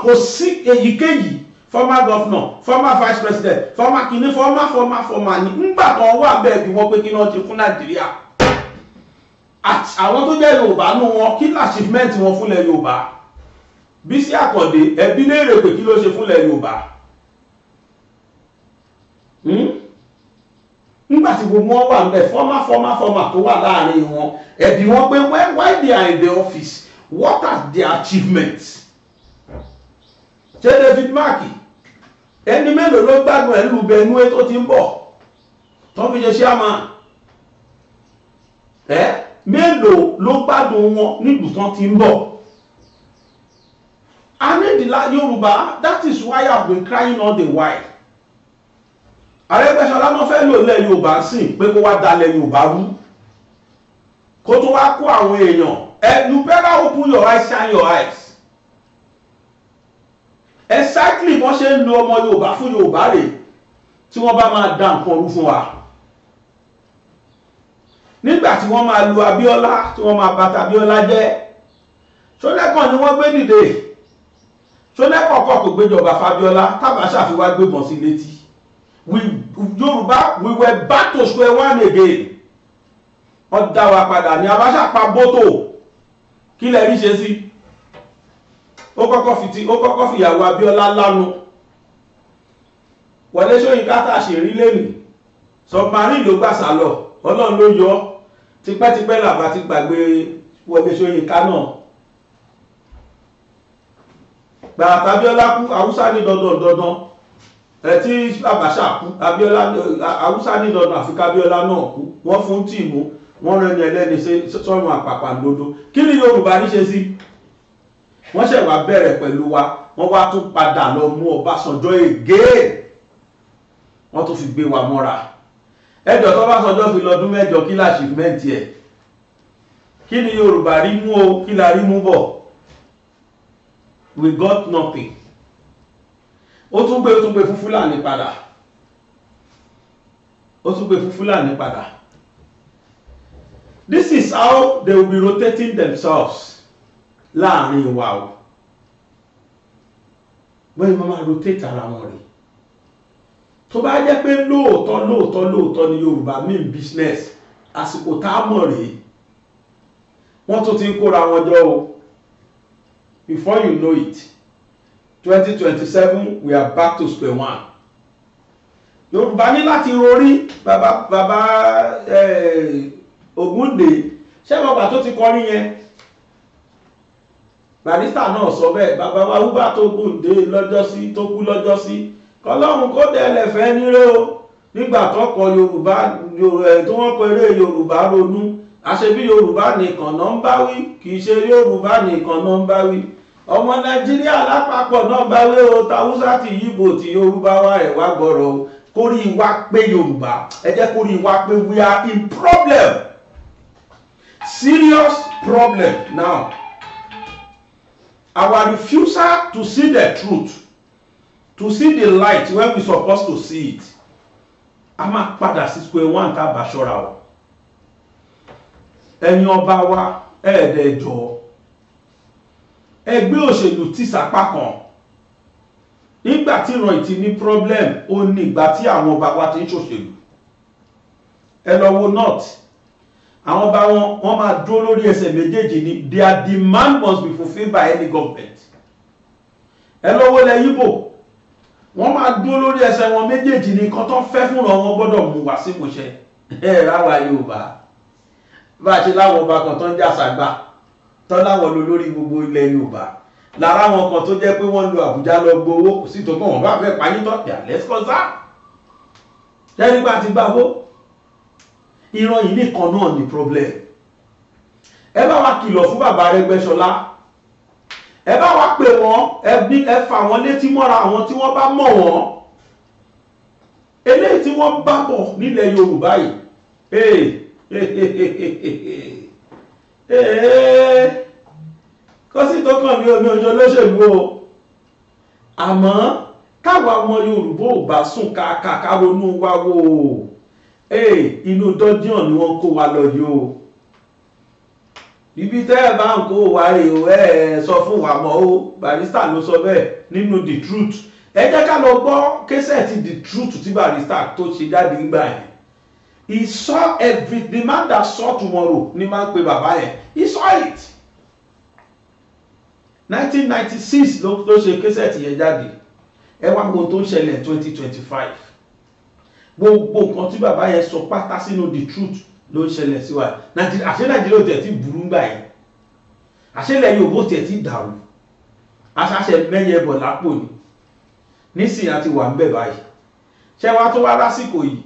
kò sí èyíkéyìí former governor, former vice president, former kìíní, former, former, former ní ńgbà kan wà bẹ́ẹ̀ bí wọ́n pé kí wọ́n ti fún Nàìjíríà. Àwọn tó jẹ́ Yorùbá nú wọn, kí achievement wọn fúnlẹ̀ Yorùbá? Bísí Àkàndé, ẹbí léèrè pé kí ló ṣe fúnlẹ̀ Yorùbá nígbà tí gbogbo wọn wà ń bẹ? Former, former, former tó wà láàrin wọn, ẹbí wọn pé why they are in the office, what are their achievements? Ṣé David Mark, ẹni mélòó ló gbádùn ẹ̀ lù Benue tó ti ń bọ̀ tó fi ṣe chairman ẹ? Mélòó ló gbádùn wọn nílùú tán ti ń bọ̀? I need the Yorùbá. That is why I have been crying all the while. Arẹ́gbẹ́ṣọlá náà fẹ́ lò lẹ̀ Yorùbá sìn pé kó wá dalẹ̀ Yorùbá rú, kó tó wá kó àwọn èèyàn ẹ. You better open your eyes, shine your eyes. Exactly bọ́n ṣe ń lo ọmọ Yorùbá fún Yorùbá rè tí wọ́n bá máa da nǹkan rú fún wa. Nígbà tí wọ́n máa lu Abíọ́lá, tí wọ́n máa bàtà Abíọ́lá jẹ́, Ṣónẹ́kàn ni wọ́n gbé dìde. Ṣónẹ́kàn kọ́ kò gbéjọba f'Abíọ́lá, t'Abacha fi wá gbébọn sí létí. We Yorùbá, we were back to square one again. Wọ́n dá wa padà ní. Abacha pa bótò. Kí lẹ rí ṣe sí? Ó kọ́kọ́ fìyàwó Abíọ́lá lánu. Wọlé Ṣóyínká tá a ṣe rí lẹ́nu, submarine ló gbà sá lọ, Ọlọ́run ló yọ. Tipẹ́tipẹ́ làbá ti gbàgbé Wọlé Ṣóyínká náà. Gbàrà t'Abíọ́lá kú, Haúsá ní dandan dandan ẹ. Tí Abacha kú, Abíọ́lá, Haúsá ní dandan àfi kábíọ́lá náà kú. Wọ́n fún tìmú, wọ́n rán ẹni ẹlẹ́ni sọ́run àpàpàǹdodo. Kí ni Yorùbá ní ṣe sí? Wọ́n ṣẹ̀ wá bẹ̀rẹ̀ pẹ̀lú wa, wọ́n wá tún padà lọ mú Ọbásanjọ́ again, wọ́n tún fi gbé wa mọ́ra. Ẹjọ́ tó Ọbásanjọ́ fi lọ́dún 8, kí l'achievement ẹ̀? Kí ni Yorùbá rí mú o? Kí la rí mú bọ̀? We got nothing. Ó tún gbé fún Fúlàní padà, ó tún gbé fún Fúlàní padà. This is how they will be rotating themselves láàrin wa o. Wọ́n yìí máa rotate ara wọn rè. Tó bá jẹ́ pé lóòótọ́ lóòótọ́ lóòótọ́ ni Yorùbá mean business, àsìkò tá a mọ̀ rèé. Wọ́n tún ti ń kóra wọn jọ o. Before you know it, 2027, we are back to square one. Yorùbá ní láti rorí. Bàbá bàbá Ògúndé, ṣé bàbá tó ti kọrin yẹn, Barrister náà sọ bẹ́ẹ̀. Bàbá wa Hubert Ògúndé lọ́jọ́sí tó kú lọ́jọ́sí, kọlọ́run kó dẹ̀lẹ̀ fẹ́ níré o. Nígbà tó kọ Yorùbá tó wọ́n kọ eré Yorùbá ronú, àṣebí Yorùbá nìkan náà ń bá wí. Kì í ṣe Yorùbá nìkan náà ń bá wí, ọmọ Nàìjíríà lápapọ̀ náà bá wí o, tàwùsá ti Yíbò ti Yorùbá wa ẹ̀ wá gbọ́rọ̀ o. Kórí wa pé Yorùbá, ẹ jẹ́ kórí wa pé. We are in problem, serious problem now. Our refusal to see the truth, to see the light when we suppose to see it, a máa padà sí square one tá a bá ṣọ́ra o. Ẹ̀yin ọba wa, ẹ̀ẹ́dẹ̀jọ́ ẹgbẹ́ òṣèlú tí sàpá kan nígbà tí ìran ìtì ní problem, ó ní ìgbà tí àwọn ọba wa ti ń ṣòṣèlú. Ẹ lọ wo north, àwọn ọba wọn, wọ́n máa dúró lórí ẹsẹ̀ méjèèjì ni. Their demand must be fulfilled by any government. Ẹ lọ wo ilẹ̀ Yíbò, wọ́n máa dúró lórí ẹsẹ̀ wọn méjèèjì ní nǹkan tó fẹ́ fúnra wọn gbọ́dọ̀ mú wá sí ìmúṣẹ. Ẹ ráwa Yorùbá, bá a ṣe láwọn ọba kan tó ń jà sàgbà tó láwọn lọ lórí gbogbo ilẹ̀ Yorùbá, lára àwọn kan tó jẹ́ pé wọ́n lo Àbújá lọ gbowó, kò sí tó kàn wọ́n bá fẹ́ payín tán yà lẹ́sìkọ́sá jẹ́nígbà tí gbàgbó. Ìran yìí nìkan náà ní problem. Ẹ bá wa kìlọ̀ fún bàbá Arẹ́gbẹ́ṣọlá, ẹ bá wa pè wọ́n, ẹ bí ẹ fà wọ́n létí mọ́ra àwọn tí wọ́n bá mọ̀ wọ́n. Eléyìí tí wọ́n bá bọ̀ nílẹ̀ Yorùbá yìí, kó sì tó kàn mí, omi ojú olóṣèlú o. Àmọ́ káwa ọmọ Yorùbá ò bá sùn káàkà, ká ronú wa wò ó, inú dungeon ni wọ́n kó wa lọ yìí o. Ibi tẹ́ ẹ bá ń kó wa rè o, ẹ sọ fún wa mọ́ o. Barrister ló sọ bẹ́ẹ̀ nínú The Truth. Ẹ jẹ́ ká lọ gbọ́ cassette The Truth tí Barrister tó ṣe jáde ńgbà yẹn. He saw every the man that saw tomorrow ní máa ń pe bàbá yẹn. He saw it. 1996 ló ṣe cassette yẹn jáde. Ẹ wá gbogbo tó ń ṣẹlẹ̀ 2025, gbogbo nǹkan tí bàbá yẹn sọ pátá sínú The Truth ló ń ṣẹlẹ̀ sí wa. Àṣé Nàìjíríà ò tẹ̀ tí burú ńgbà yẹn? Àṣẹlẹ̀ Yorùbá ò tẹ̀ tí dàrú? Aṣáṣẹ mẹ́yẹ bọ̀ lápò ni. Nísìnyí àti wà ń bẹ̀ báyìí. Ṣé wàá tó wá lásìkò yìí,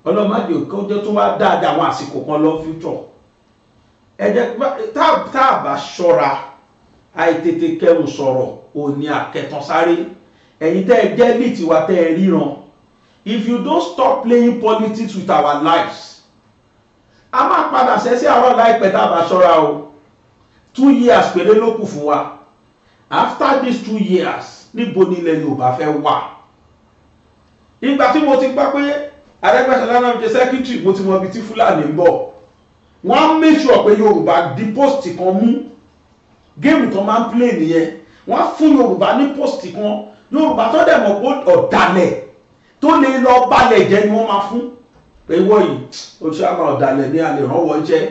ọlọ́mọdé kọjọ́ tó wá dáadáa àwọn àsìkò kan lọ future. Ẹ jẹ́ tá a bá ṣọ́ra, àìtètè kẹrù sọ̀rọ̀ òní àkẹtàn sáré. Ẹ̀yin tẹ́ ẹ jẹ́ ní tiwa, tẹ́ ẹ ríran, if you don't stop playing politics with our lives, a máa padà sẹ́sẹ́ àárọ̀ láìpẹ́ tá a bá ṣọ́ra o. 2 years péré ló kù fún wa. After these 2 years, níbo ni ilẹ̀ Yorùbá fẹ́ wà? Ìgbà tí mo ti gbọ́ pé Arẹ́gbẹ́ṣọlá náà ṣe secretary, mo ti mọ ibi tí Fúlàní ń bọ̀. Wọ́n á make sure pé Yorùbá di post kan mú. Game tó máa ń play nìyẹn. Wọ́n á fún Yorùbá ní post kan. Yorùbá tó dẹ̀ mọ̀ pé ọ̀dàlẹ̀ tó lè lọ balẹ̀ jẹ́ ni wọ́n máa fún, pé wọ́n yìí oṣù àmà ọ̀dàlẹ̀ ní alẹ́ rànwọ́ jẹ́.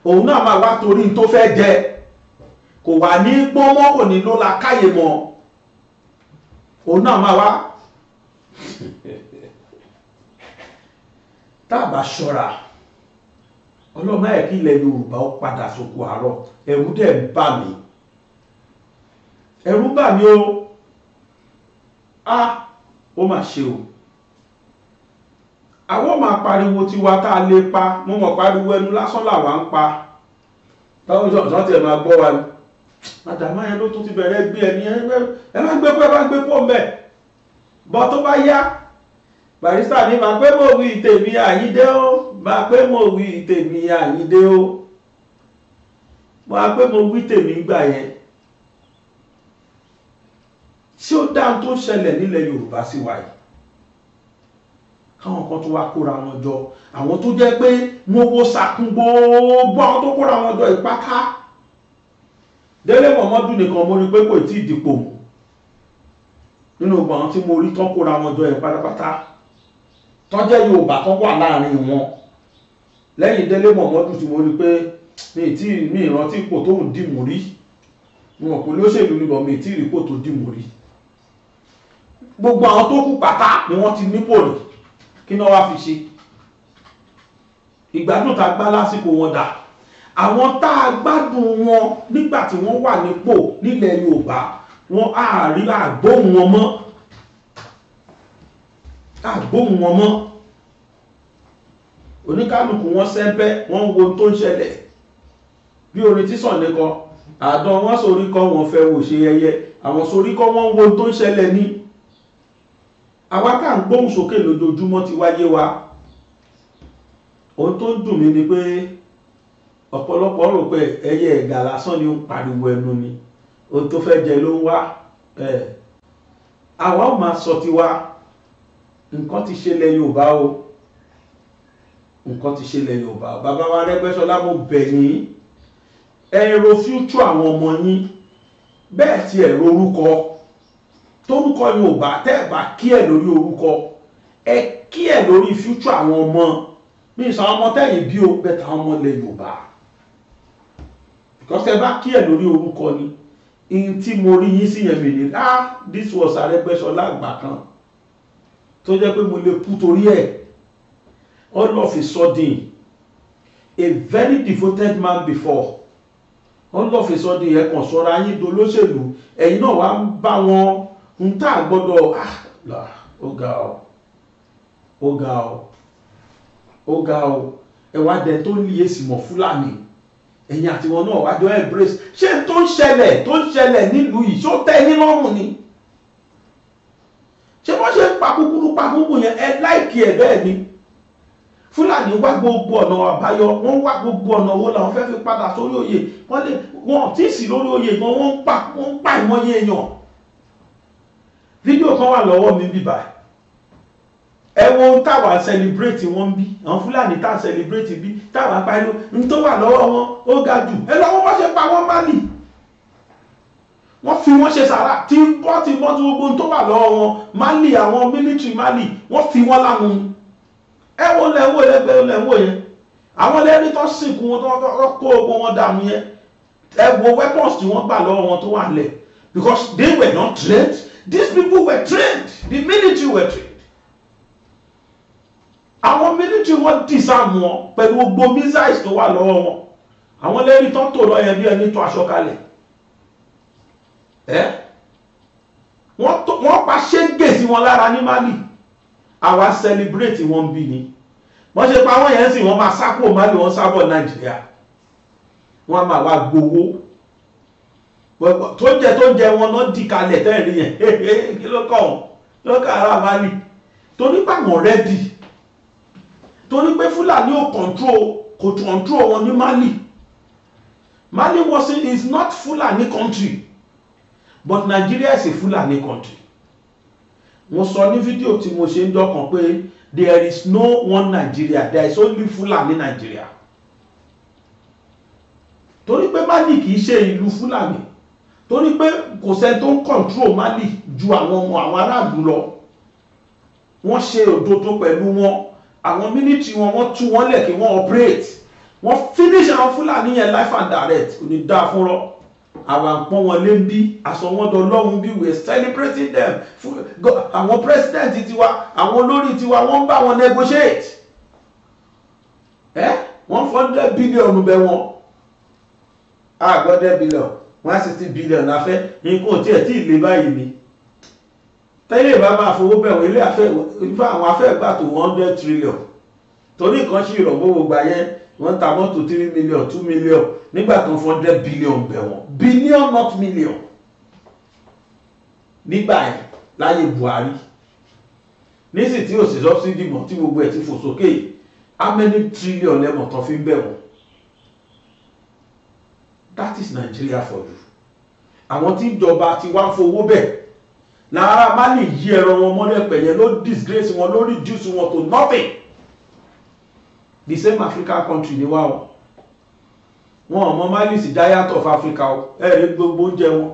Òun náà máa wá torí tó fẹ́ jẹ, kò wà ní pọ́nmọ́, kò ní ló la káyè mọ́. Òun náà máa wá. Tá a bá ṣọ́ra, ọlọ́mọ ẹ̀ kí ilẹ̀ Yorùbá ó padà sóko àárọ̀. Ẹ̀rù dẹ̀ ń bà mí, ẹ̀rù bà mí o. A ó mà ṣe o. Àwọn máa pariwo tiwa tá a lè pa. Mo mọ̀ pariwo ẹnu lásán làwa ń pa. Táwọn ìjọba tiẹ̀ máa gbọ́ wa ni màdàmá yẹn ló tún ti bẹ̀rẹ̀ gbé ẹni ẹ má gbé pé, ẹ má gbé pọ̀ mbẹ̀ bọ́. Tó bá yá, Barrister ní máa pé mo wí tèmi Àyíndé o, máa pé mo wí tèmi Àyíndé o. Mo á pé mo wí tèmi gbà yẹn. Ṣé ó dáa tó ń ṣẹlẹ̀ nílẹ̀ Yorùbá sí wa yìí, káwọn kan tó wá kóra wọn jọ, àwọn tó jẹ́ pé wọ́n wo sàkún gbogbo àwọn tó kóra wọn jọ ìpátá? Délé Mọ̀mọ́dù nìkan mo rí pé kò tí ì dìpò mú nínú gbogbo àwọn tí mo rí tán kóra wọn jọ yẹn pátápátá, tó jẹ́ Yorùbá tó wà láàrin wọn. Lẹ́yìn Délé Mọ̀mọ́dù tí mo rí pé mi tí mi ìrántí ipò tóun dìmú rí, mo mọ̀ pé olóṣèlú níbọ̀, mi tí ìrìpò tó dìmú rí. Gbogbo àwọn tó kù pátá ni wọ́n ti nípò rí. Kí náà wá fi ṣe ìgbádùn tá a gbá lásìkò wọn dà? Àwọn tá a gbádùn wọn nígbà tí wọ́n wà nípò nílẹ̀ Yorùbá, wọn àárí àgbóhùn wọn mọ́, àgbóhùn wọn mọ́. Oníkálukú wọn sẹ́ńpẹ́, wọ́n ń wo tó ń ṣẹlẹ̀ bí orin tí Sunny kọ, àdán wọn sórí kọ́, wọn fẹ́ wò ṣe ẹyẹ àwọn sórí kọ́, wọ́n ń wo tó ń ṣẹlẹ̀ ní. Àwa tá à ń gbóhùn sókè lójoojúmọ́ ti wáyé wa. Ohun tó ń dùn mí ni pé ọ̀pọ̀lọpọ̀ rò pé ẹyẹ ẹ̀gà lásán ni ó ń pariwo ẹnu ni, ohun tó fẹ́ jẹ ló ń wá. Àwa ò máa sọ tiwa. Nǹkan ti ṣẹlẹ̀ Yorùbá o, nǹkan ti ṣẹlẹ̀ Yorùbá o. Bàbá wa Arẹ́gbẹ́ṣọlá, mo bẹ̀ yín, ẹ ro future àwọn ọmọ yín. Bẹ́ẹ̀ tí ẹ ro orúkọ torúkọ Yorùbá, tẹ́ ẹ bá kí ẹ lórí orúkọ, ẹ kí ẹ lórí future àwọn ọmọ mi, ìsọ àwọn ọmọ tẹ́yìn bí o bẹ́ẹ̀ táwọn ọmọ ilẹ̀ Yorùbá, because ẹ bá kí ẹ lórí orúkọ ni in tí mo rí yín sí yẹn mi ní, ah, this was Arẹ́gbẹ́ṣọlá àgbà kan tó jẹ́ pé mo lè kú torí ẹ̀. All of a sudden, a very devoted man before, all of a sudden, ẹ kàn sọra yín dolóṣèlú, ẹ̀yin náà wá ń bá wọn ń tà gbọ́dọ̀. Ah, ó ga ọ, ó ga ọ, ó ga ọ. Ẹ wá dẹ tó ń lé èsì mọ́ Fúlàní, ẹ̀yin àti wọn náà wájọ embrace. Ṣé tó ń ṣẹlẹ̀, tó ń ṣẹlẹ̀ nílùú yìí, ṣó tẹ́ yín lọ́rùn ni? Ṣé wọ́n ṣe ń pa kúkúrú pa kúkú yẹn, ẹ like ẹ̀? Bẹ́ẹ̀ ni Fúlàní wá gbogbo ọ̀nà àbáyọ, wọ́n wá gbogbo ọ̀nà owó làwọn fẹ́ fi padà sórí oyè. Wọ́n lè wọ́n tí ì sí lórí oyè gan, wọ́n ń pa ìmọ̀ye èèyàn. Fídíò kan wà lọ́wọ́ mi bíbá. Ẹ wo ohun táwa celebrate wọn bí, àwọn Fúlàní tá celebrate bí táwa pariwo n tó wà lọ́wọ́ wọn ó ga jù. Ẹ lọ́wọ́ wọ́n ṣe pa wọ́n Málì, wọ́n fi wọ́n ṣe sàrà tí bọ́ tí bọ́ tí gbogbo ohun tó wà lọ́wọ́ wọn Málì, àwọn military Málì, wọ́n fi wọ́n lánu. Ẹ wo lẹ́wọ́ lẹ́gbẹ́ lẹ́wọ́ yẹn, àwọn lẹ́ni tó sìnkú wọn, tó kó ogun wọn dànù yẹn. Ẹ wo weapons tí wọ́n gbà lọ́wọ́ wọn tó wà lẹ̀, because they were not trained. These people were trained, the military were trained. Àwọn military, wọ́n disarm wọn pẹ̀lú gbogbo missiles tó wà lọ́wọ́ wọn. Àwọn lẹ́ni tó ń tò lọ yẹn bí ẹni tó aṣọ kalẹ̀ ẹ́, wọ́n pa ṣéǹgè sí wọn lára ní Mali. Àwa celebrate wọn bí ni wọ́n ṣe pa wọ́n yẹn sì, wọ́n máa sápò Mali, wọ́n sábọ̀ Nàìjíríà, wọ́n máa wá gbowó tó jẹ, tó jẹ wọn náà dì kalẹ̀ tẹ́ẹ̀rí yẹn. Kí ló kàn wọ́n ló kàn ará Mali? Torí pé àwọn ready, torí pé Fúlàní ò control, kò control wọn ní Mali. Mali was is not Fulani country, but Nigeria is a Fulani country. Mo sọ ní fídíò tí mo ṣe ń dọ́kan pé there is no one Nigeria, there is only Fulani Nigeria, torí pé Mali kì í ṣe ìlú Fulani, torí pé kò sẹ́ni tó ń control Mali ju àwọn ọmọ àwọn aráàlú lọ. Wọ́n ṣe òdodo pẹ̀lú wọn, àwọn military wọn, wọ́n tú wọn lẹ̀ kí wọ́n operate, wọ́n finish àwọn Fúlàní yẹn life and direct. Kò ní dáa fúnrọ́ àwọn àpọ́n wọn lé ń bí aṣọ wọn dọ̀ lọ́hùn bí. We are celebrating them. Àwọn president tiwa, àwọn olórí tiwa, wọ́n ń bá wọn negotiate. Ẹ wọ́n 100 billion bẹ̀ wọ́n, àgbọ̀dẹ̀ billion, 160 billion láfẹ́. Nǹkan tí ẹ̀ tí ì lé báyìí ni tẹ́lẹ̀ bá máa fowó bẹ̀ wọ́n ilé afẹ́ ifá, àwọn afẹ́ gbà tó 100 trillion, torí nǹkan sì rọ̀. Gbogbo gbà yẹn wọ́n ta mọ́tò 3 million, 2 million, nígbà tó 100 billion bẹ̀ wọ́n, billion not million, nígbà yẹn láyé Buhari. Nísì tí ò sí subsidy mọ́, tí gbogbo ẹ̀ ti fò sókè, how many trillion lẹ́mọ̀ tán fi ń bẹ̀ wọ́n? That is Nigeria for you. Àwọn tí ìjọba ti wá fowó bẹ̀ lára Mali yí ẹran wọn mọ́lẹ̀ pẹ̀yẹ ló disgrace wọn, ló reduce wọn to nothing. The same African country ni wá o. Wọn ò mọ Mali sí giant of Africa o. Ẹ rí gbogbo oúnjẹ wọn,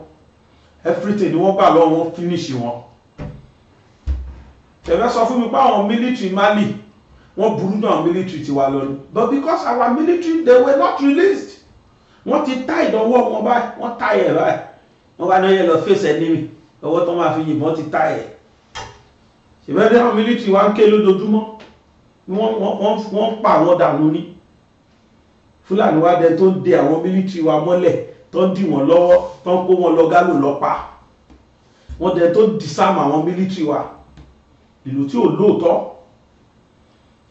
everything ni wọ́n gbà lọ́wọ́ wọn, finish wọn. Tẹ̀fẹ́ sọ fún mi pé àwọn military Mali, wọ́n burú náà military tiwa lọ ni, but because our military, they were not released. Wọ́n ti tá ìdánwò wọn báyìí, wọ́n tá ẹ̀ báyìí, wọ́n bá náà yẹ lọ face enemy, ọwọ́ tó máa fi yìnbọn ti tá ẹ̀. Ṣèbẹ́dẹ́ àwọn military wa ń ké lójoojúmọ́, wọ́n ń pa àwọn dànù ní. Fúlàní wa dẹ tó ń de àwọn military wa mọ́lẹ̀, tó ń dì wọ́n lọ́wọ́, tó ń kó wọn lọ gálò lọ́pa. Wọ́n dẹ tó ń disarm àwọn military wa. Ìlú tí ò lóòótọ́,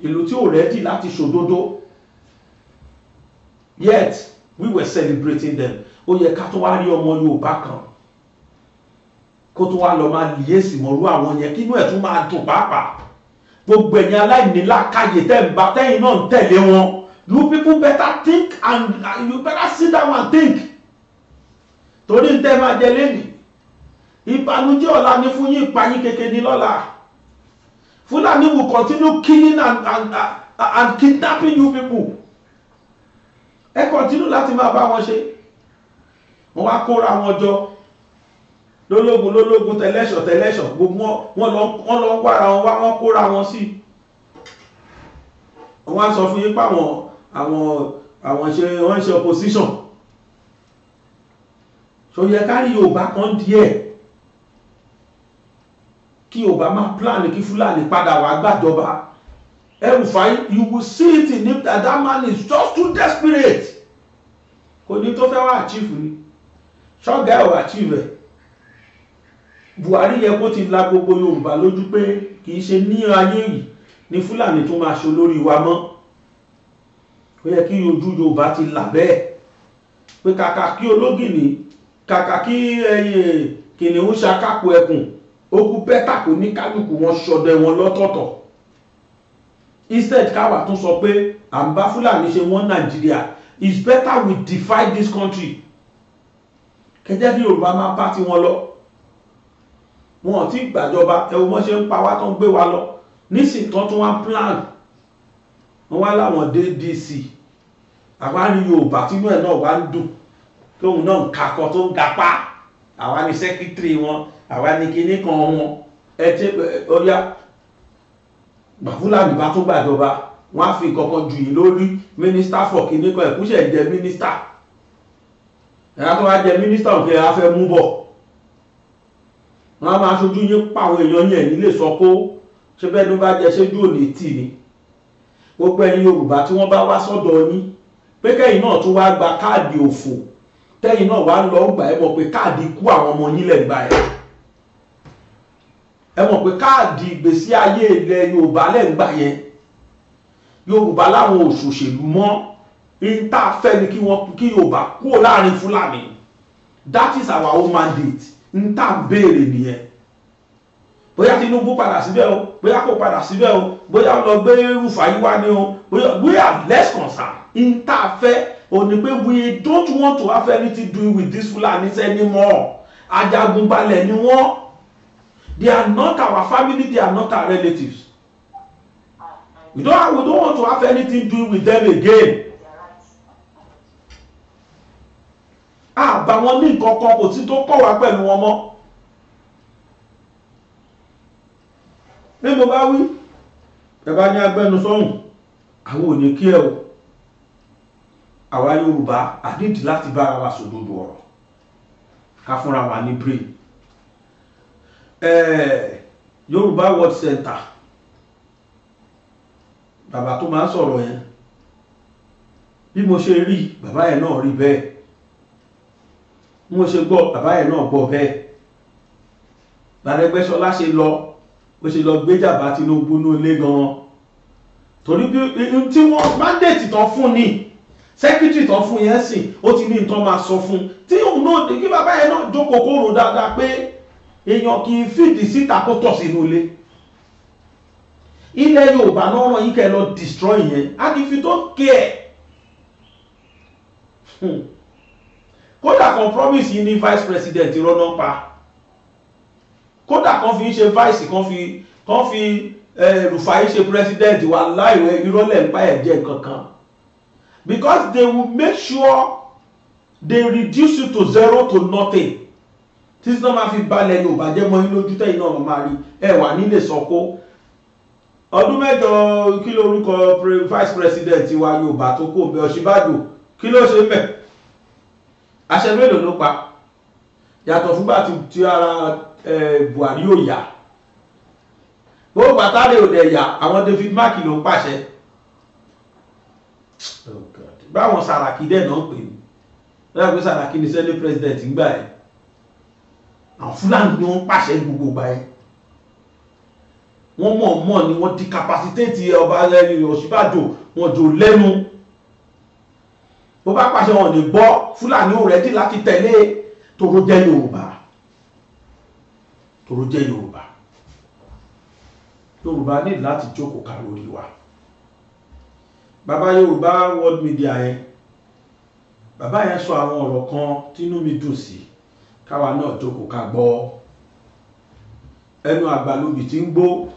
ìlú tí ò ready láti ṣòdodo, yet we were celebrating them. Ó yẹ ká tó wá rí ọmọ Yorùbá kan kó tó wá lọ máa liaise mọ́rú àwọn yẹn, kínú ẹ̀ tún máa dùn pàápàá. Gbogbo ẹ̀yin aláìníláàkáyè tẹ́ ń bá tẹ́yìn náà ń tẹ̀lé wọn, you people better think and you better sit down and think, torí ń tẹ́ máa jẹ lẹ́nìí, ìbànújẹ́ ọ̀la ní fún yín, ìpayín kékeré ní lọ́la. Fulani will continue killing and kidnapping you people. Ẹ continue láti máa bá wọn ṣe. Wọ́n wá kóra wọn jọ lólógun lólógun, tẹlẹ́ṣọ̀ tẹlẹ́ṣọ̀, gbogbo wọn lọ ń wára wọn wá, wọ́n kóra wọn sí. Wọ́n á sọ fún yín pé àwọn ṣe wọ́n ń ṣe opposition. Ṣó yẹ ká rí Yorùbá kan díẹ̀ kí Yorùbá máa plan kí Fúlàní padà wá gbàjọba? El-Rufai, you will see it in him that that man is just too desperate. Kò ní tó fẹ́ wá achieve ni ṣọ́gà ẹ̀ ò achieve ẹ̀. Buhari yẹ kó ti la gbogbo Yorùbá lójú pé kì í ṣe ní ayé yìí ní Fúlàní tó máa ṣe olórí wa mọ́. Ó yẹ kí ojú Yorùbá ti là bẹ́ẹ̀ pé kàkà kí ológìní, kàkà kí kìnìún ṣakápò ẹkùn, ó kú better kó ní kálukú wọn ṣọdẹ wọn lọ́tọ̀ọ̀tọ̀, instead káwa tún sọ pé à ń bá Fúlàní ṣe wọ́n. Nàìjíríà, it's better we divide this country. Kẹjẹ́ kí Yorùbá máa bá tiwọn lọ. Wọn ò tí gbàjọba, ẹ wo wọ́n ṣe ń pa wá, tó ń gbé wa lọ nísìnyí tán, tún wá plan. Wọ́n wá láwọn dé DC. Àwa ní Yorùbá tínú ẹ̀ náà wá ń dùn, tóun náà ń kakọ tó ń gapá, àwa ní secretary wọn, àwa ní kinní kan wọn. Ẹ ṣe ọyá gbà, Fúlàní bá tún gbàjọba, wọ́n á fi kankan jù yín lórí minister for kinní kan. Ẹ̀kúṣẹ̀ jẹ́ minister, ẹ̀yà tó wá jẹ́ minister òkè á fẹ́ mú bọ̀, wọ́n á máa ṣojú yín pa àwọn èèyàn yẹn nílé sọ kó ṣé bẹ́ẹ̀ ló bá jẹ ṣéjú òní tì ní. Gbogbo ẹ̀yin Yorùbá tí wọ́n bá wá sọ́dọ̀ yín pé kẹ́yìn náà tún wá gba káàdì òfò, tẹ́yìn náà wá lọ gbà, ẹ mọ̀ pé káàdì ikú àwọn ọmọ yín lẹ̀ gbà. Ẹ̀ ẹ mọ̀ pé káàdì ìgbésí ayé ilẹ̀ Yorùbá lẹ̀ ń gbà yẹn. Yorùbá láwọn òṣòṣèlú mọ́ ìta fẹ́ ni kí wọ́n kí Yorùbá kúrò láàrin Fúlàní. That is our own mandate. Ń tà béèrè nìyẹn. Bóyá Tinubu padà síbẹ̀ o, bóyá kò padà síbẹ̀ o, bóyá lọ gbé Rufai wá ní o, bóyá, we are less concerned. Ń tà fẹ́ o ní pé we don't want to have anything to do with these Fulanis anymore. Ajagunbalẹ̀ ni wọ́n. They are not our family, they are not our relatives. We don't want to have anything to do with them again. Àbá wọn ní nǹkan kan, kò sí tó kọ̀ wá pẹ̀lú wọn mọ́. Bí mo bá wí, ẹ bá ní agbẹnusọ́hùn, àwọn ò ní kí ẹ o. Àwa Yorùbá àdídì láti bára wa sòdodo ọ̀rọ̀, ká fúnra wa ní brain. Yorùbá World Center, bàbá tó máa ń sọ̀rọ̀ yẹn, bí mo ṣe rí bàbá yẹn náà rí bẹ́ẹ̀, bí mo ṣe gbọ́ bàbá yẹn náà gbọ́ bẹ́ẹ̀. Arẹ́gbẹ́ṣọlá ṣe lọ, ó ṣe lọ gbéjàbá Tinubu ní ilé gan-an, torí bí tí wọ́n mandate tán fún ni secretary tán fún yẹn sìn, ó ti ní nǹkan máa sọ fún tí òun náà kí bàbá yẹn náà jókòó kó rò dáadáa pé èèyàn kì í fìdí síta kó tọ̀ sínú ilé. Ilẹ̀ Yorùbá náà ràn yín kẹ́ lọ destroy yẹn, and if you don't care. Kódà kan promise yìí ní vice president rọ́nà pa, kódà kan fi ń ṣe vice, kan fi Rufai ṣe president wa láìwẹ̀, irọ́lẹ̀ ń pa ẹ̀jẹ̀ kankan, because they will make sure they reduce you to zero, to nothing, títí náà máa fi balẹ̀ Yorùbá jẹ́ mọ́ yín lójú, tẹ́yìn náà máa rí ẹ wà nílé sọ́kó. Ọdún 8, kí lórúkọ vice president wa Yorùbá tó kó bẹ, Ọ̀ṣínbàjò, kí ló ṣe mẹ́? Àṣẹ mélòó ló pa yàtọ̀ fúngbà tí ara Buhari ò yá? Gbogbo àtàrí ò dẹ̀ yá, àwọn David Mark ló ń pàṣẹ. Báwọn Sàràkí dẹ̀ náà pè ní lọ́yà pé Sàràkí ni senate president ń gbà ẹ̀. Àwọn Fúlàní ni wọ́n pàṣẹ gbogbo gbà ẹ̀. Wọ́n mọ̀ mọ̀ ni wọ́n decapacitate ọba Ọ̀ṣínbàjò, wọn jò lẹ́nu. Bó bá pàṣẹ, wọn ní gbọ́. Fúlàní ò ready láti tẹ̀lé tòró jẹ́ Yorùbá, tòró jẹ́ Yorùbá. Yorùbá ní láti jókòó ká lórí wa. Bàbá Yorùbá World Media yẹn, bàbá yẹn sọ àwọn ọ̀rọ̀ kan tínú mi dùn sí. Káwa náà jókòó ká gbọ́. Ẹnu àgbàlóbì tí ń gbó,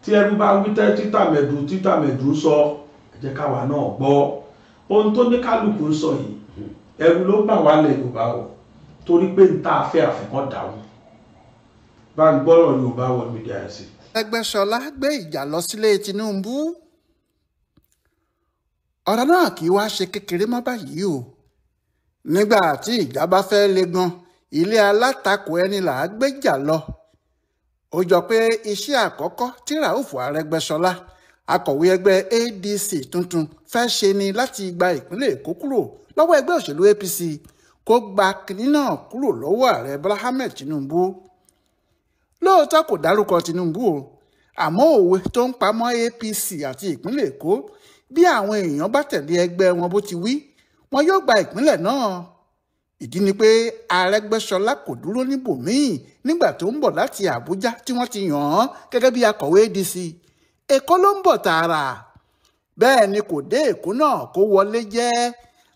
tí ẹrú bá wí tẹ́ títàmẹ̀dù títàmẹ̀dù sọ, ẹ jẹ́ káwa náà gbọ́ ohun tó ní kálukú ń sọ yìí. Ẹrù ló bà wá lẹ̀ Yorùbá o, torí pé ń tá a fẹ́ àfẹ́kàn dàrú. Bá ń gbọ́rọ̀ Yorùbá World Media ẹ̀ sí. Arẹ́gbẹ́ṣọlá gbé ìjà lọ sílé Tinubu. Ọ̀rọ̀ náà kì í wá ṣe kékeré mọ́ báyìí o. Nígbà tí ìjà bá fẹ́ le gan, ilé alátakò ẹni là á gbéjà lọ. Ó jọ pé iṣẹ́ àkọ́kọ́ tí Rauf Arẹ́gbẹ́ṣọlá, akọ̀wé ẹgbẹ́ ADC tuntun, fẹ́ ṣe ni láti gba ìpínlẹ̀ Èkó kúrò lọ́wọ́ ẹgbẹ́ òṣèlú APC, kó gba kinní náà kúrò lọ́wọ́ ààrẹ Bọ́lá Ahmed Tinubu. Lóòótọ́, kò dárúkọ Tinubu o, àmọ́ òwe tó ń pamọ́ APC àti ìpínlẹ̀ Èkó, bí àwọn èèyàn bá tẹ̀lé ẹgbẹ́ wọn bó ti wí, wọn yóò gba ìpínlẹ̀ náà. Ìdí ni pé Arẹ́gbẹ́ṣọlá kò dúró níbòmíì nígbà tó ń bọ̀ láti Àbújá tí wọ́n ti yàn án gẹ́gẹ́ bí akọ̀wé ADC. Èkó ló ń bọ̀ tààrà. Bẹ́ẹ̀ ni kò dé Èkó náà kó wọlé jẹ́.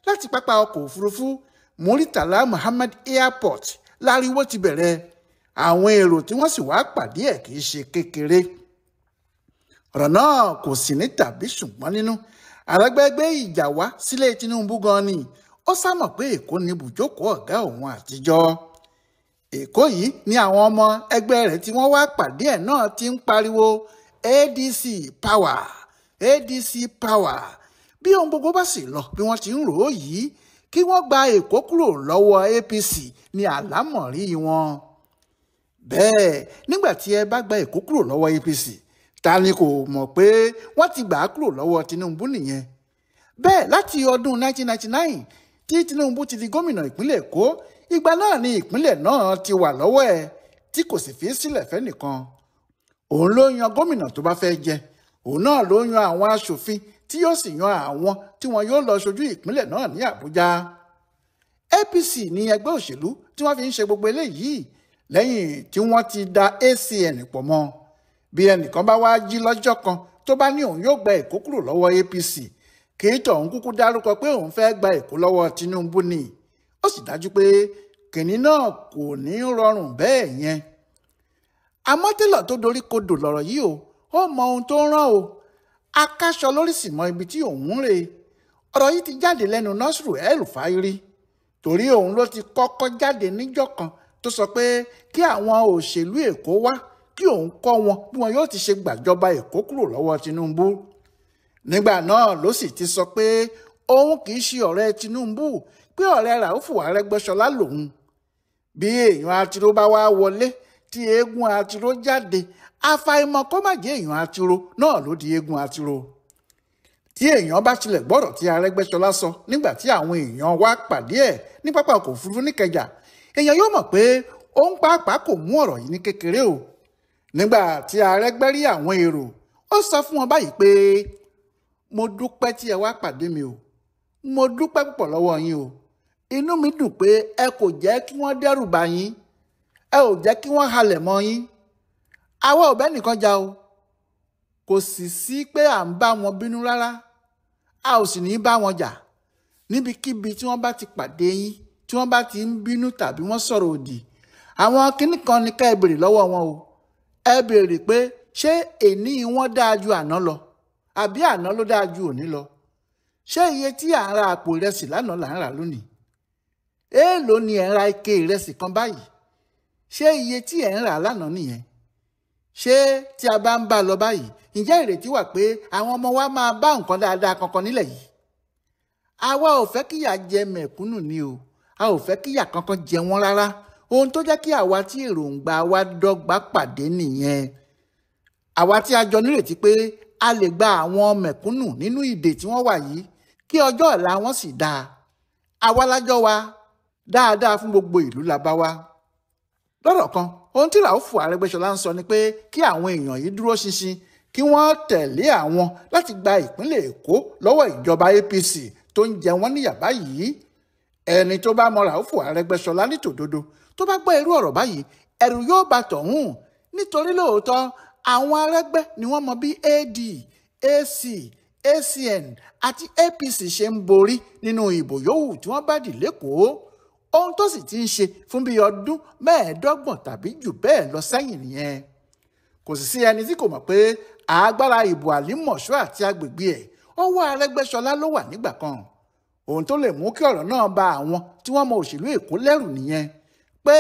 Láti pápá ọkọ̀ òfurufú Muritala Muhammed Airport láriwo ti bẹ̀rẹ̀. Àwọn èrò tí wọ́n sì wá pàdé ẹ̀ kì í ṣe kékeré. Ọ̀rọ̀ náà kò sì ní tàbí ṣùgbọ́n nínú. Arẹ́gbẹ́ gbé ìjà wá sílé Tinubu gan ni. Ó sámọ̀ pé Èkó ní ibùjókòó ọ̀gá òun àtijọ́. Èkó yìí ni àwọn ọmọ ẹgbẹ́ rẹ̀ tí wọ́n wá pàdé ẹ̀ náà ti ń pariwo ADC power, ADC power. Bí ohun gbogbo bá sì lọ bí wọ́n ti ń rò ó yìí, kí wọ́n gba Èkó kúrò lọ́wọ́ APC ní àlámọ̀rí wọn. Bẹ́ẹ̀, nígbà tí ẹ bá gba Èkó kúrò lọ́wọ́ APC, ta ni kò mọ̀ pé wọ́n ti gbà á kúrò lọ́wọ́ Tinubu nìyẹn? Bẹ́ẹ̀, láti ọdún 1999 tí Tinubu ti di gómìnà ìpínlẹ̀ Èkó, ìgbà náà ni ìpínlẹ̀ náà ti wà lọ́wọ́ ẹ̀ tí kò sì fi sílẹ̀ fẹ́nìkan. Òun ló yan gómìnà tó bá fẹ́ jẹ, òun náà ló yan àwọn aṣòfin tí yóò sì yan àwọn tí wọn yóò lọ ṣojú ìpínlẹ̀ náà ní Àbújá. APC ní ẹgbẹ́ òṣèlú tí wọ́n fi ń ṣe gbogbo eléyìí lẹ́yìn tí wọ́n ti da ACN pọ̀ mọ́. Bí ẹnìkan bá wá jí lọ́jọ́ kan tó bá ní òun yóò gba Èkó kúrò lọ́wọ́ APC, kì í tọ̀hún kúkú dárúkọ pé òun fẹ́ gba Èkó lọ́wọ́ Tinubu ni. Ó sì dájú pé kìnní náà kò ní rọrùn bẹ́ẹ̀ yẹn. Àmọ́ télọ̀ tó dorí kodò lọ̀rọ̀ yìí o, ó mọ ohun tó ń rán o. Akáṣọ lórí sì mọ ibi tí òun ń rè. Ọ̀rọ̀ yìí ti jáde lẹ́nu Nasiru El-Rufai rí, torí òun ló ti kọ́kọ́ jáde níjọ́ kan tó sọ pé kí àwọn òṣèlú Èkó wá, kí òun kọ́ wọn bí wọn yóò ti ṣe gbàjọba Èkó kúrò lọ́wọ́ Tinubu. Nígbà náà ló sì ti sọ pé òun kì í ṣe ọ̀rẹ́ Tinubu, pé ọ̀rẹ́ Ràúfù Arẹ́gbẹ́ṣọlá lòun. Bí èèyàn atiró bá wá wọlé tí eégún atiró jáde, àfàìmọ̀ kó má jẹ́ èèyàn atiró náà ló di eégún atiró. Tí èèyàn bá tilẹ̀ gbọ́rọ̀ tí Arẹ́gbẹ́ṣọlá sọ nígbà tí àwọn èèyàn wá pàdé ẹ̀ ní pápá ọkọ̀ òfurufú níkẹjà, èèyàn yóò mọ̀ pé òun pàápàá kò mú ọ̀rọ̀ yìí ní kékeré o. Nígbà tí Arẹ́gbẹ́ rí àwọn èrò, ó sọ fún wọn báyìí pé, "Mo dúpẹ́ tí ẹ wá pàdé mi o. Mo dúpẹ́ púpọ̀ lọ́wọ́ yín o. Inú mi dùn pé ẹ kò jẹ́ kí wọ́n dẹ́rù bà yín, ẹ ò jẹ́ kí wọ́n halẹ̀ mọ́ yín. Àwa ò bẹ́nìkan jà o, kò sì sí pé à ń bá wọn bínú rárá, a ò sì ní bá wọn jà. Níbikíbi tí wọ́n bá ti pàdé yín, tí wọ́n bá ti ń bínú tàbí wọ́n sọ̀rọ̀ òdì, àwọn kinní kan ní ká ẹ béèrè lọ́wọ́ wọn o. Ẹ béèrè pé ṣé èní wọn dáa ju àná lọ àbí àná ló dáa ju òní lọ? Ṣé iye tí à ń ra àpò ìrẹsì lánàá là ń rà lónìí? Èèló ni ẹ̀ ń ra ike ìrẹsì kan báyìí? Ṣé iye tí ẹ̀ ń rà lánàá nìyẹn? Ṣé tí a bá ń bá lọ báyìí, ǹjẹ́ ìrètí wà pé àwọn ọmọ wa máa bá nǹkan dáadáa kankan nílẹ̀ yìí? Àwa ò fẹ́ kíyà jẹ mẹ̀kúnnù ni o. A ò fẹ́ kíyà kankan jẹ wọ́n rárá. Ohun tó jẹ́ kí àwa tí èròǹgbà wa dọ́gba pàdé nìyẹn. Àwa tí a jọ nírètí pé a lè gba àwọn mẹ̀kúnnù nínú ìdè tí wọ́n wà yìí kí ọjọ́ ọ̀la wọn sì dáa. Àwa lájọ́ wa dáadáa fún gbogbo ìlú la bá wa. Lọ́rọ̀ kan, ohun tí Ràúfù Arẹ́gbẹ́ṣọlá ń sọ ni pé kí àwọn èèyàn yìí dúró ṣinṣin, kí wọ́n tẹ̀lé àwọn láti gba ìpínlẹ̀ Èkó lọ́wọ́ ìjọba APC tó ń jẹ wọ́n níyà báyìí. Ẹni tó bá mọ Ràúfù Arẹ́gbẹ́ṣọlá ní tòdodo tó bá gbọ́ irú ọ̀rọ̀ báyìí, ẹ̀rù yóò bà tọ̀hún, nítorí lóòótọ́ àwọn Arẹ́gbẹ́ ni wọ́n mọ bí AD, AC, ACN àti APC ṣe ń borí nínú ìbò yòówù tí wọ́n bá dì lẹ́kọ̀ọ́. Ohun tó sì ti ń ṣe fún bíi ọdún 25 tàbí jù bẹ́ẹ̀ lọ sẹ́yìn nìyẹn. Kò sì sí ẹni tí kò mọ̀ pé agbára ìbò Àlímọ̀ṣọ́ àti agbègbè ẹ̀ ọwọ́ Arẹ́gbẹ́ṣọlá ló wà nígbà kan. Ohun tó lè mú kí ọ̀rọ̀ náà ba àwọn tí wọ́n mọ òṣèlú Èkó lẹ́rù nìyẹn, pé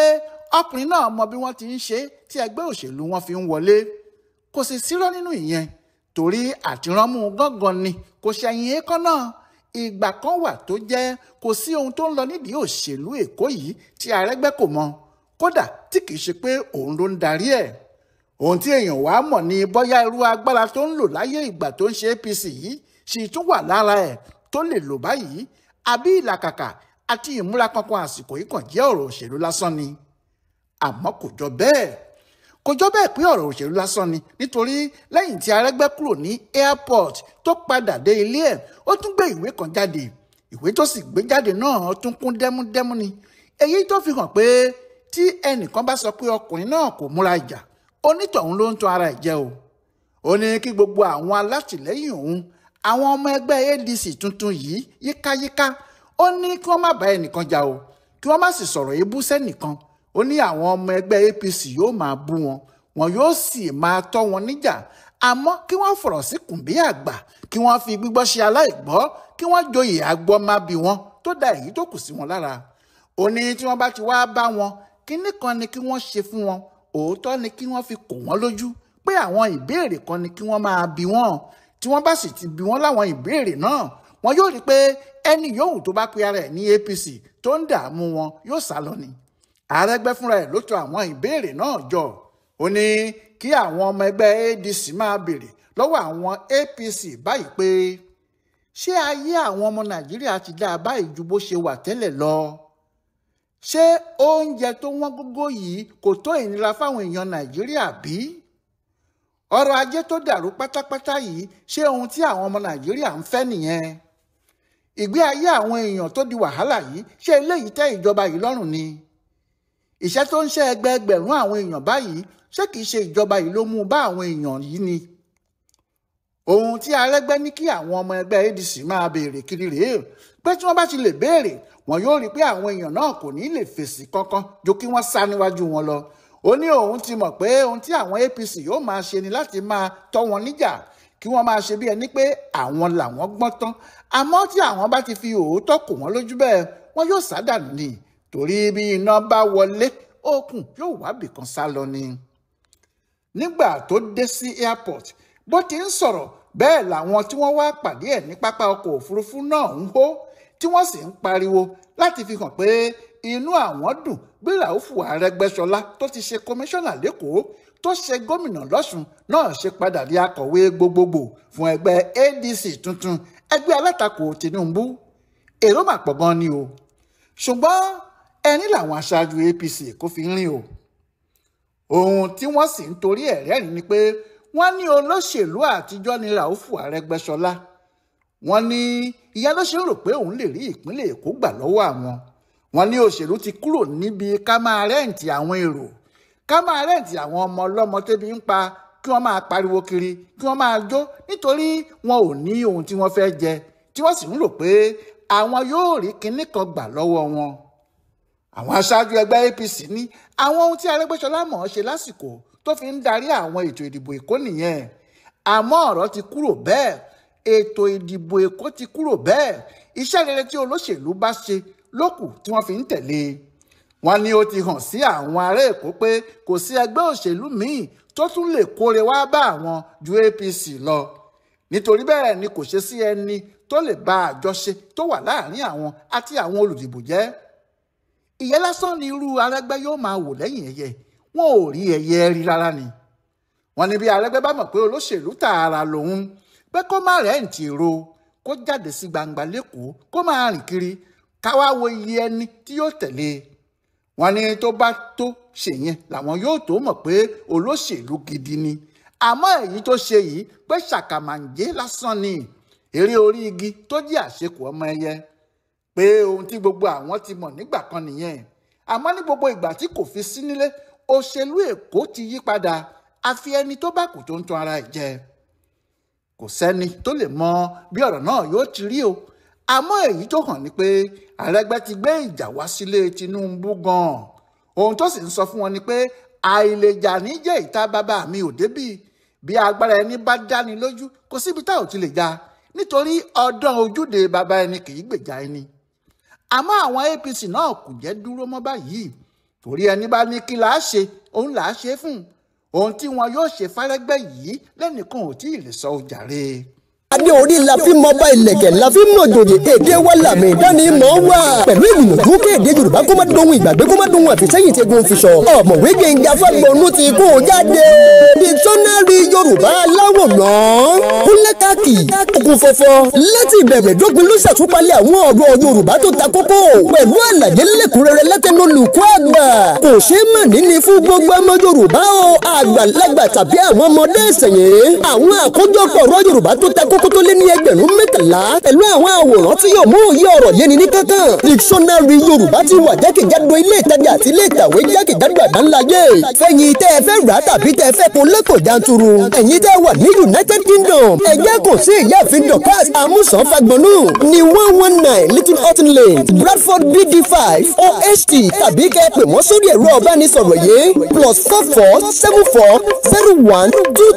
ọkùnrin náà mọ bí wọ́n ti ń ṣe tí ẹgbẹ́ òṣèlú wọn fi ń wọlé. Kò sì sírọ́ nínú ìyẹn, torí àtìránmú gángan ni kò ṣẹ̀yìn èékánná. Ìgbà kan wà tó jẹ́ kò sí ohun tó ń lọ nídìí òṣèlú Èkó yìí tí Arẹ́gbẹ́ kò mọ̀, kódà tí kìí ṣe pé òun ló ń darí ẹ̀. Ohun tí èèyàn wàá mọ̀ ni bóyá irú agbára tó ń lò láyé ìgbà tó ń ṣe APC yìí sì tún wà lára ẹ̀ tó lè lò báyìí, àbí ìlàkàkà àti ìmúra kankan àsìkò yìí kàn jẹ́ ọ̀rọ̀ òṣèlú lásán ni. Àmọ́ kò jọ bẹ́ẹ̀. Kò jọ bẹ́ẹ̀ pé ọ̀rọ̀ òṣèlú lásán ni, nítorí lẹ́yìn tí Arẹ́gbẹ́ kúrò ní airport tó padà dé ilé ẹ̀, ó tún gbé ìwé kan jáde. Ìwé tó sì gbé jáde náà tún kún dẹ́múdẹ́mú ni. Èyí tó fi hàn pé tí ẹnìkan bá sọ pé ọkùnrin náà kò múra ìjà, onítọ̀hún ló ń tan ara ẹ̀ jẹ o. Ó ní kí gbogbo àwọn alátìlẹ́yìn òun, àwọn ọmọ ẹgbẹ́ ADC tuntun yìí yíkáyíká, ó ní kí wọ́n má bá ẹnìkan jà o, kí wọ́n má sì sọ̀rọ̀ ebú sẹ́nìkan. Ó ní àwọn ọmọ ẹgbẹ́ APC yóò máa bú wọn, wọn yóò sì máa tọ́ wọn níjà, àmọ́ kí wọ́n fọ̀rọ̀ sí kùnbí àgbà, kí wọ́n fi gbígbọ́ ṣe aláìgbọ́, kí wọ́n joyè àgbọ́ má bí wọn tó da èyí tó kù sí wọn lára. Ó ní tí wọ́n bá ti wá bá wọn, kinní kan ni kí wọ́n ṣe fún wọn, òótọ́ ni kí wọ́n fi kò wọ́n lójú pé àwọn ìbéèrè kan ni kí wọ́n máa bi wọ́n. Tí wọ́n bá sì ti bi wọ́n láwọn ìbéèrè náà, wọn yóò rí pé ẹni yòówù tó bá pe ara ẹ̀ ní APC tó ń dààmú wọn yóò sá lọ ni. Arẹ́gbẹ́ fúnra ẹ̀ ló tò àwọn ìbéèrè náà jọ. Ó ní kí àwọn ọmọ ẹgbẹ́ ADC máa béèrè lọ́wọ́ àwọn APC báyìí pé ṣé ayé àwọn ọmọ Nàìjíríà ti dáa báyìí ju bó ṣe wà tẹ́lẹ̀ lọ? Ṣé oúnjẹ tó wọ́n gógó yìí kò tó ìnira fáwọn èèyàn Nàìjíríà bí? Ọrọ̀ ajé tó dàrú pátápátá yìí, ṣé ohun tí àwọn ọmọ Nàìjíríà ń fẹ́ nìyẹn? Ìgbé ayé àwọn èèyàn tó di wàhálà yìí, ṣé eléyìí tẹ́ ìjọba yìí lọ́rùn ni? Ìṣẹ́ tó ń ṣe ẹgbẹẹgbẹ̀rún àwọn èèyàn báyìí, ṣé kìí ṣe ìjọba yìí ló mú bá àwọn èèyàn yìí ni? Ohun tí Arẹ́gbẹ́ ní kí àwọn ọmọ ẹgbẹ́ ADC máa béèrè kiri rèé, pé tí wọ́n bá ti lè béèrè, wọn yóò rí pé àwọn èèyàn náà kò ní lè fèsì kankan ju kí wọ́n sá níwájú wọn lọ. Ó ní òun ti mọ̀ pé ohun tí àwọn APC yóò máa ṣe ni láti máa tọ́ wọn níjà, kí wọ́n máa ṣe bí ẹni pé àwọn làwọn gbọ́n tán. Àmọ́ tí àwọn bá ti fi òótọ́ kò wọ́n lójú bẹ́ẹ̀, wọ́n yóò sá dànù ni, torí bí iná bá wọlé, òkun yóò wábì kan sá lọ ni. Nígbà tó dé sí airport, bó ti ń sọ̀rọ̀ bẹ́ẹ̀ làwọn tí wọ́n wá pàdé ẹ̀ ní pápá ọkọ̀ òfurufú náà ń hó, tí wọ́n sì ń pariwo láti fi hàn pé inú àwọn dùn bí Ràúfù Arẹ́gbẹ́ṣọlá tó ti ṣe kọmíṣánná lẹ́kọ̀ọ́ tó ṣe gómìnà lọ́ṣùn náà ṣe padà di akọ̀wé gbogbogbò fún ẹgbẹ́ ADC tuntun, ẹgbẹ́ alátakò Tinubu. Èrò mà pọ̀ gan ni o, ṣùgbọ́n ẹni làwọn aṣáájú APC kò fi ń rìn o. Ohun tí wọ́n sì ń torí ẹ̀ rẹ́rìn ni pé wọ́n ní olóṣèlú àtijọ́ ni Ràúfù Arẹ́gbẹ́ṣọlá. Wọ́n ní ìyá ló ṣe ń rò pé òun lè rí ìpínlẹ̀ Èkó gbà lọ́wọ́ àwọn. Wọ́n ní òṣèlú ti kúrò níbi ká máa rẹ́ǹtì àwọn èrò, ká máa rẹ́ǹtì àwọn ọmọ ọlọ́mọ tẹ́bi ń pa, kí wọ́n máa pariwo kiri, kí wọ́n máa jó nítorí wọn ò ní ohun tí wọ́n fẹ́ jẹ, tí wọ́n sì ń rò pé àwọn yóò rí kinní kan gbà lọ́wọ́ wọn. Àwọn aṣáájú ẹgbẹ́ APC ní àwọn ohun tí Arẹ́gbẹ́ṣọlá mọ̀ ọ́n ṣe lásìkò tó fi ń darí àwọn ètò ìdìbò Èkó nìyẹn. Àmọ́ ọ̀rọ̀ ti kúrò bẹ́ẹ̀, ètò ìdìbò Èkó ti kúrò bẹ́ẹ̀, iṣẹ́ rere tí olóṣèlú bá ṣe lókù tí wọ́n fi ń tẹ̀lé. Wọ́n ní ó ti hàn sí àwọn ará Èkó pé kò sí ẹgbẹ́ òṣèlú míì tó tún lè kóre wá bá àwọn ju APC lọ. Nítorí bẹ́ẹ̀ ni kò ṣe sí ẹni tó lè ba àjọṣe tó wà láàrin àwọn àti àwọn olùdìbò jẹ́. Ìyẹn lásán ni irú Arẹ́gbẹ́ yóò máa wò lẹ́yìn ẹyẹ, wọn ò rí ẹyẹ rí rárá ni. Wọ́n ní bí Arẹ́gbẹ́ bá mọ̀ pé olóṣèlú tààrà lòun, pé kó má rẹ́ǹtì ro, kó jáde sí gbangba lẹ́kọ̀ọ́, kó máa rìn kiri, káwá wo iye ẹni tí yóò tẹ̀lé. Wọ́n ní tó bá tó ṣèyẹn làwọn yóò tó mọ̀ pé olóṣèlú gidi ni. Àmọ́ èyí tó ṣe yìí pé ṣàkàmàǹjẹ́ lásán ni, eré orí igi tó jẹ́ àṣekù ọmọ ẹyẹ, pé ohun tí gbogbo àwọn ti mọ̀ nígbà kan nìyẹn. Àmọ́ ní gbogbo ìgbà tí kò fi sí nílé, òṣèlú Èkó ti yí padà, àfi ẹni tó bá kù tó ń tún ara ẹ̀ jẹ. Kò sẹ́ni tó lè mọ bí ọ̀rọ̀ náà yóò ti rí o. Àmọ́ èyí tó hàn ni pé Arẹ́gbẹ́ ti gbé ìjà wá sílé Tinubu gan-an. Ohun tó sì ń sọ fún wọn ni pé àìlèjà ní jẹ́ ìta bàbá mi ò débì. Bí agbára ẹni bá dáni lójú, kò síbi tá ò ti lè jà, nítorí ọdán ojúde bàbá ẹni kì í gbèjà ẹni. Àmọ́ àwọn APC náà kò jẹ́ dúró mọ́ báyìí, torí ẹni bá ní kí làá ṣe, òun làá ṣe fún. Ohun tí wọn yóò ṣe fárẹ́gbẹ́ yìí lẹ́nìkan ò tí ì lè sọ ojàre. Adé orí la fi mọ bá ilẹ̀kẹ̀ la fi mọ jòjì, èdè wa làmì ìdánimọ̀ wà. Pẹ̀lú ìgbìyànjú kéde Yorùbá kó má dohun ìgbàgbé, kó má dohun àfisẹ́yìn tẹ́gun fi sọ. Ọ̀mọ̀wé Gbénga Fágbọ̀nú ti kó o jáde. Dictionary Yorùbá aláwòrán. Kúnlẹ̀ káàkì, okùn fọfọ. Láti ìbẹ̀rẹ̀ dópin ló ṣàtúpalẹ̀ àwọn ọ̀rọ̀ Yorùbá tó ta kókó. Pẹ̀lú àlàyé lẹ́kùnrẹ́rẹ́ látẹnu olùkọ́ àgbà. Kò ṣeé mọ̀ níní fún gbogbo ọmọ Yorùbá o, àgbàlagbà tàbí àwọn ọmọdé ìsẹ̀yìn. Àwọn àkójọpọ̀ ọ̀rọ̀ Yorùbá tó ta kókó tó lé ní 13,000 pẹ̀lú àwọn àwòrán tí yóò mú òye ọ̀rọ̀ yéni ní kankan. Dictionary Yorùbá ti wà jákèjádò ilé ìtajà àti ilé ìtàwé jákèjádò àgbáńláyé. Fẹ̀yìn tẹ́ ẹ fẹ́ rà tàbí tẹ́ ẹ fẹ́ kó lẹ́kọ̀ọ́ janturu. Ẹ̀yin tẹ́ wà ní United Kingdom, ẹ jẹ́ kò sí ìyáàfin Dorcas Amusan Fagbonu ní 119 Little Horton Lane, Bradford BD5 OHT tàbí kẹ́ pè wọ́n sórí ẹ̀rọ ọ̀bánisọ̀rọ̀ yìí +44 74 01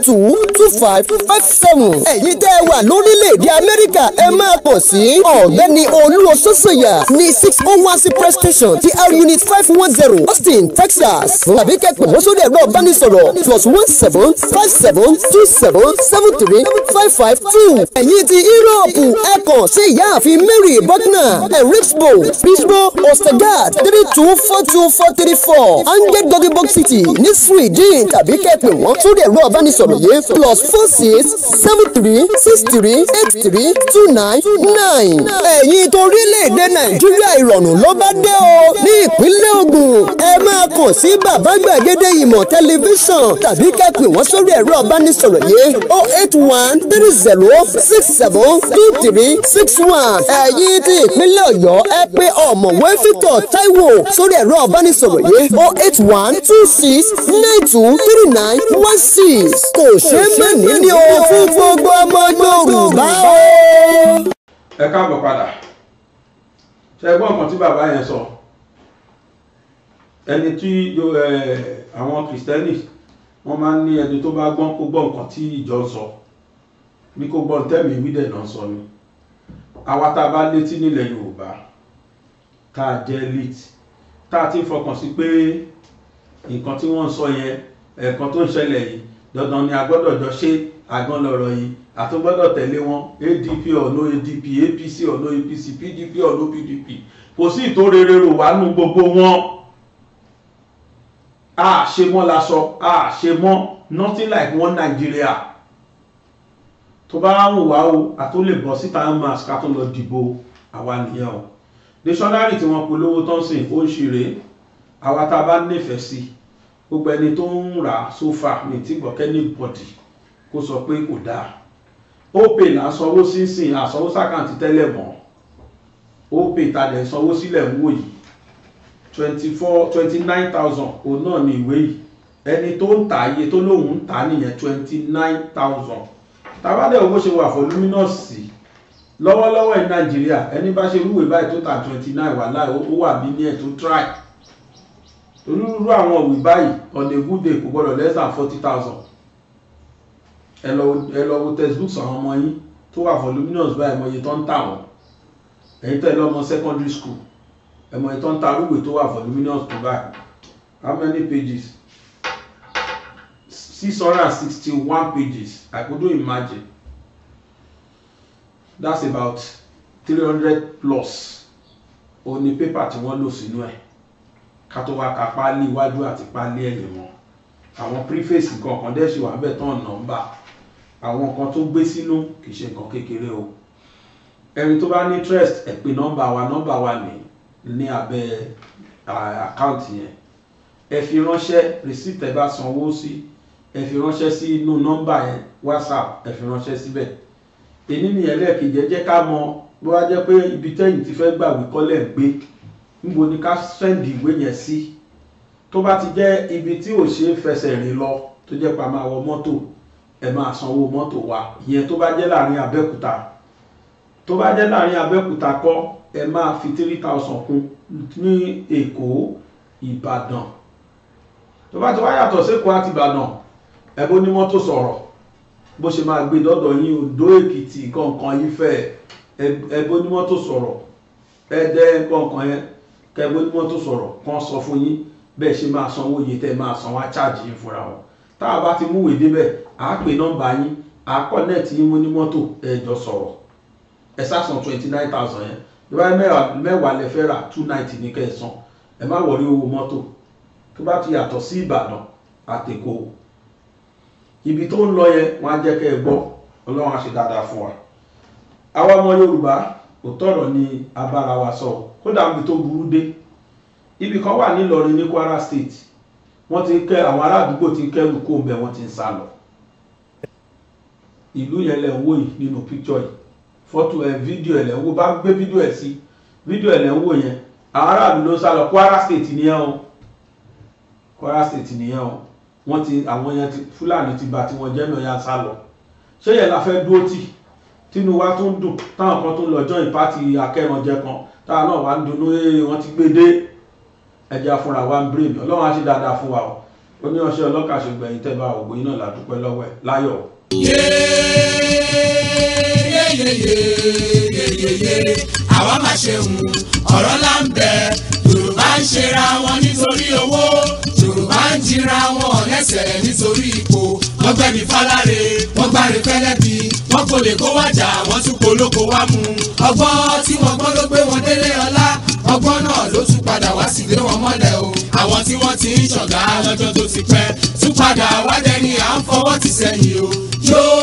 22 25 57. Ẹ̀yin tẹ́ wà lórílẹ̀‐èdè Amẹ́ríkà, ẹ máa pọ̀ sí ọ̀gbẹ́ni Olúoṣóṣòyà ní 601 Cypress Station, TR Unit 510, Austin, Texas. Tàbí kẹ́ pè wọ́n sórí ẹ̀rọ ìbánisọ̀rọ̀ +17 57 27 73 552. Ẹ̀yin ti Yúróòpù, ẹ kàn sí ìyáàfin Mary Buckner, Eriksbo, Bisbo, Ostergaard 3242434, Angel Gothenburg City ní Sweden. Tàbí kẹ́ pè wọ́n sórí ẹ̀rọ ìbánisọ̀rọ̀ yìí +46 73 63 83 29 9. Ẹ̀yin torílẹ̀-èdè Nàìjíríà, ìrọ̀rùn ló bá dé o. Ní ìpínlẹ̀ Ògùn, ẹ máa kàn sí bàbá gbàgede ìmọ̀ tẹlifíṣàn tàbí kẹ́ pè wọ́n sórí ẹ̀rọ ìbánisọ̀rọ̀ yìí 081 30 67 23 61. Ẹ̀yin ti ìpínlẹ̀ Ọ̀yọ́, ẹ pè ọ̀mọ̀wé Victor Taiwo sórí ẹ̀rọ ìbánisọ̀rọ̀ yìí 081 26 92 39 16. Kò ṣeé mọ̀ níní o fún gbogbo ọmọ Yorùbá o. Ẹ káàbọ̀ padà. Ṣe gbọ́ nǹkan tí bàbá yẹn sọ? Ẹni tí àwọn Kìrìsìtẹ́nì wọ́n máa ń ní ẹni tó bá gbọ́n kó gbọ́ nǹkan tí ìjọ ń sọ, ní kó gbọ́n tẹ́mi wídẹ̀ náà sọ ni. Àwa tá a bá létí nílẹ̀ Yorùbá, tá a jẹ́ elite, tá a ti fọkàn sí pé nǹkan tí wọ́n ń sọ yẹn, ẹ̀ẹ̀kan tó ń ṣẹlẹ̀ yìí, dandan ni a gbọ́dọ̀ jọ ṣe àgbọn lọ̀rọ̀ yìí, àtún gbọ́dọ̀ tẹ̀lé wọn, ADP or no ADP, APC or no APC, PDP or no PDP, kò sí ìtò rere rò wá nú gbogbo wọn. A ṣe mọ́ la sọ, a ṣe mọ́, nothing like one Nigeria. Tó bá wù wá o, a tó lè bọ́ síta mask ká tó lọ dìbò, àwa nìyẹn o. Dictionary tí wọ́n polówó tán sìn ó ń ṣeré, àwa tá a bá nífẹ̀ẹ́ sí, gbogbo ẹni tó ń rà sófà ní tí gbọ̀kẹ́ ní bọ̀dì kó sọ pé kò dáa. Opay là ń sanwó sínsìn, àsanwó sàkáǹtì tẹ́lẹ̀ mọ́. Opay ta dẹ̀ sanwó sílẹ̀ ń wò yìí 24, 29,000 òun náà ni ìwé yìí. Ẹni tó ń tà, iye tó lóun ń tà nìyẹn, 29,000. Tàbádẹ́ owó ṣe wà voluminous sí, Lọ́wọ́lọ́wọ́ ní Nàìjíríà, ẹni bá ṣe rúwèé báyìí tó ta 29 wà láì ó wà bí ní ẹ̀ tó try. Onírúurú àwọn òwe báyìí on a good day kò gbọ́dọ̀ less than 40,000. Ẹ lọ wo textbooks àwọn ọmọ yín tó wà voluminous báyìí, mọ iye tó ń tà wọ́n. Ẹ̀yin tẹ́ lọ́mọ secondary school, ẹ mọ iye tó ń ta rúwèé tó wà voluminous tó báyìí. How many pages? 661 pages. I couldn't imagine. That's about 300 plus ó ní pépà tí wọ́n lò sínú ẹ̀, ká tó wá ka páálí iwájú àti páálí ẹ̀yìn wọn. Àwọn preface nǹkan kan dẹ́ ṣì wà bẹ́ẹ̀ tán, nọ́mbà àwọn nǹkan tó gbé sínú kì í ṣe nǹkan kékeré o. Ẹni tó bá ní interest, ẹ pè nọ́mbà wa. Nọ́mbà wa ní abẹ́ account yẹn. Ẹ fi ránṣẹ́ receipt ẹ bá sanwó sí, ẹ fi ránṣẹ́ sí inú nọ́mbà yẹn, WhatsApp, ẹ fi ránṣẹ́ síbẹ̀. Èní ní ẹlẹ́ẹ̀kejì, ẹ jẹ́ ká mọ bó wá jẹ́ pé ibi tẹ́yìn ti fẹ́ gbàwé kọ́lẹ̀ ń gbé, níbo ni ká send ìwé yẹn sí. Tó bá ti jẹ́ ibi tí ò ṣe é fẹsẹ̀ rìn lọ, tó jẹ́ pa máa wọ mọ́tò, ẹ máa sanwó mọ́tò wa. Ìyẹn tó bá jẹ́ láàrin Abẹ́òkúta. Tó bá jẹ́ láàrin Abẹ́òkúta kọ́, ẹ máa fi 3,000 kún ní Èkó, Ìbàdàn. Tó bá ti wá yàtọ̀ sékòó àti Ìbàdàn, ẹ bó ní mọ́tò sọ̀rọ̀ bó ṣe máa gbé dọ́dọ̀ yín. Oǹdó, Èkìtì, kọ̀ọ̀kan, Ifẹ̀, ẹ bó ní mọ́tò sọ̀rọ̀. Ẹdẹ kọ̀ọ̀kan yẹn, kẹ bó ní mọ́tò sọ̀rọ̀ kàn sọ fún yín bẹ́ẹ̀ ṣe máa sanwó iye tẹ́ máa san, wá charge yín fúnra wọn. Tá a bá ti múwèé débẹ̀, à á pè nọ́mbà yín, à á connect yín mú ní mọ́tò, ẹ jọ sọ̀rọ̀. Ẹ sá san 29,000 yẹn. Bí wọ́n mẹ́wàá lẹ fẹ́ rà, 290 ní kẹ́ ẹ san. Ẹ má worry owó mọ́tò. Tó bá ti yàtọ̀ sí Ìbàdàn àtÈkó, ibi tó ń lọ yẹn, wọ́n á jẹ́ kẹ́ ẹ gbọ́. Ọlọ́run á ṣe dáadáa fún wa. Àwa ọmọ Yorùbá, òtọ́rọ̀ ni abára wa sọ. Kódà níbi tó burú dé, ibì kan wà nílọrin ní Kwara State, wọ́n ti ń kẹ́ àwọn ará àdúgbò ti ń kẹ́rù kó ń bẹ̀, wọ́n ti ń sá lọ. Ìlú yẹn lẹ̀ ń wò yìí nínú picture yìí, fọ́tò ẹ̀, fídíò ẹ̀ lẹ̀ ń wò. Bá gbé fídíò ẹ̀ sí, fídíò ẹ̀ lẹ̀ ń wò yẹn. Àwọn aráàlú ló ń sá lọ. Kwara State nìyẹn o, Kwara State nìyẹn o. Wọ́n ti àwọn yẹn ti Fúlàní ti bà tí wọ́n jẹ́ náà yà sá lọ. Ṣé yẹn la fẹ́ dúró tì, tínú wa tó ń dùn, táwọn kan tó ń lọ join party akẹ́ranjẹ kan, táwọn náà wà ń dunnú? Ee, wọ́n ti gbé dé. Ẹja fúnra wa ń brain. Ọlọ́run á ṣe dáadáa fún wa o. Ó ní ọṣẹ ọlọ́kàṣe gbẹ̀yìn tẹ́ bá ògbóyin náà làdúpẹ́ lọ́wọ́ ẹ̀ láyọ̀. Yeyeyeyeyeye, àwa máa ṣe hùn ọ̀rọ̀ là ń bẹ. Yorùbá ń ṣera wọn nítorí owó, Yorùbá ń jira wọn lẹ́sẹ̀ nítorí ipò. Wọ́n gbẹ̀mí fáláre, wọ́n gbáre pẹ́lẹ́bí, wọ́n kò lè kó wájà, wọ́n tún polóko wá mú. Ọgbọ́n tí wọ́n gbọ́n ló gbé wọn délé ọlá, ọgbọ́n náà ló tún padà wá sílé wọn mọ́lẹ̀ o. Àwọn tí wọ́n ti ń ṣọ̀gá lọ́jọ́ tó ti pẹ́ tún padà wá dẹni à ń fọwọ́ ti sẹ́yìn o. Yóò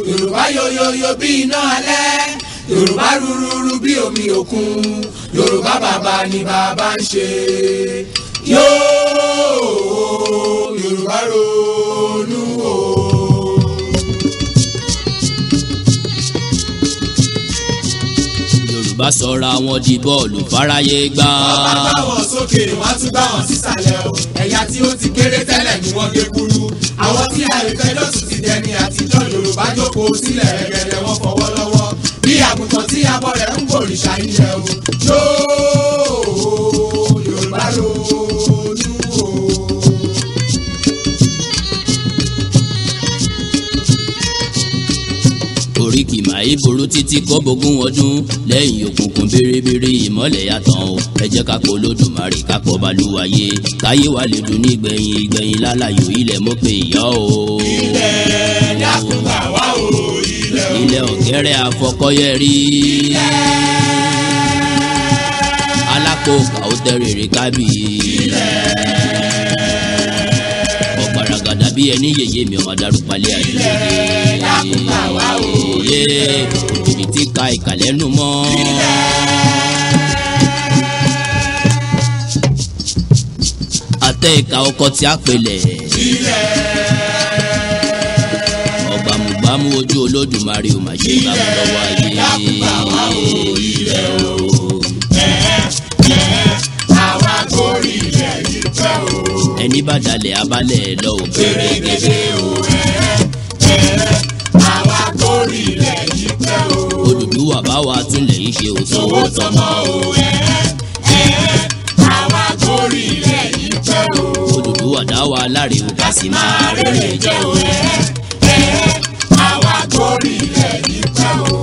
Yorùbá yoyoyo bí iná alẹ́, Yorùbá rúrúrú bí omi òkun, Yorùbá bàbá ni bàbá ń ṣe. Yóò Yorùbá ronú o. Yorùbá sọra wọn di bọ́ọ̀lù fáráyé gbá. Wọ́n bá gbá wọn sókè, wọ́n á tún gbá wọn sísàlẹ̀ o. Ẹ̀yà tí ó ti kéré tẹ́lẹ̀ ni wọ́n gé kúrú. Àwọn tí àìfẹ́ lọ́sùn ti dẹni àtijọ́. Yorùbá jókòó sílẹ̀ rẹ̀gẹ̀dẹ̀, wọ́n fọwọ́ lọ́wọ́ bí àgùntàn tí abọ́ rẹ̀ ń bòrìṣà ilẹ̀ o. Yóò Yorùbá ronú o. Oríkì máa burú títí kó bógún ọdún lẹ́yìn òkùnkùn bèrèbèrè, ìmọ́lẹ̀ yàtọ̀ o. Ẹ jẹ́ ká kó Olódùmarè, ká pọ̀ balùwàyè, káyé wa lè dùn ní ìgbẹ̀yìn ìgbẹ̀yìn lálàyò. Ilẹ̀ mọ́ pé ìyá o. Ilẹ̀ dákun gbà wá o, ilẹ̀ o. Ilẹ̀ ọ̀gẹ́rẹ́ àfọkọ́yẹrí. Alákòókà ó tẹ́rẹ̀ẹ́rẹ́ kábì. Ọ̀gbaragàdà bí ẹni yèyé mi ọmọ darúpalẹ̀ àdúgbò. Dákun gbà wá o. Òjòjì tí ka ìkàlẹ́nu mọ́. Àtẹ ìka ọkọ tí a pèlẹ̀. Ọ̀gbàmùgbàmù ojú Olódùmarè ò mà ṣe gbàmù lọ́wọ́ ayé. Dákun gbà wá o, ilẹ̀ o. Àwa gorí ilẹ̀ yìí pẹ́ o. Ẹni bá dalẹ̀ abalẹ̀ lọ ò Pèrègèdè o. Àwa gorí ilẹ̀ yìí. Odùduwà bá wa túnlẹ̀ yìí ṣe o. Tòwó tọmọ o ẹ ẹ àwa gorí ilẹ̀ yìí pẹ́ o. Odùduwà dá wa láre o. Ká sì máa rere jẹ́ o ẹ ẹ àwa gorí ilẹ̀ yìí pẹ́ o.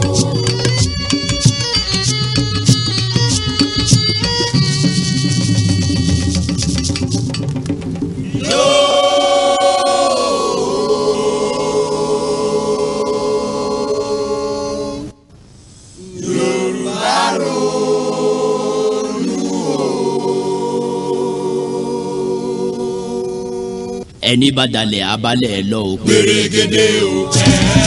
Ẹni bá dalẹ̀ abalẹ̀ lọ o. Pèrègede o ẹ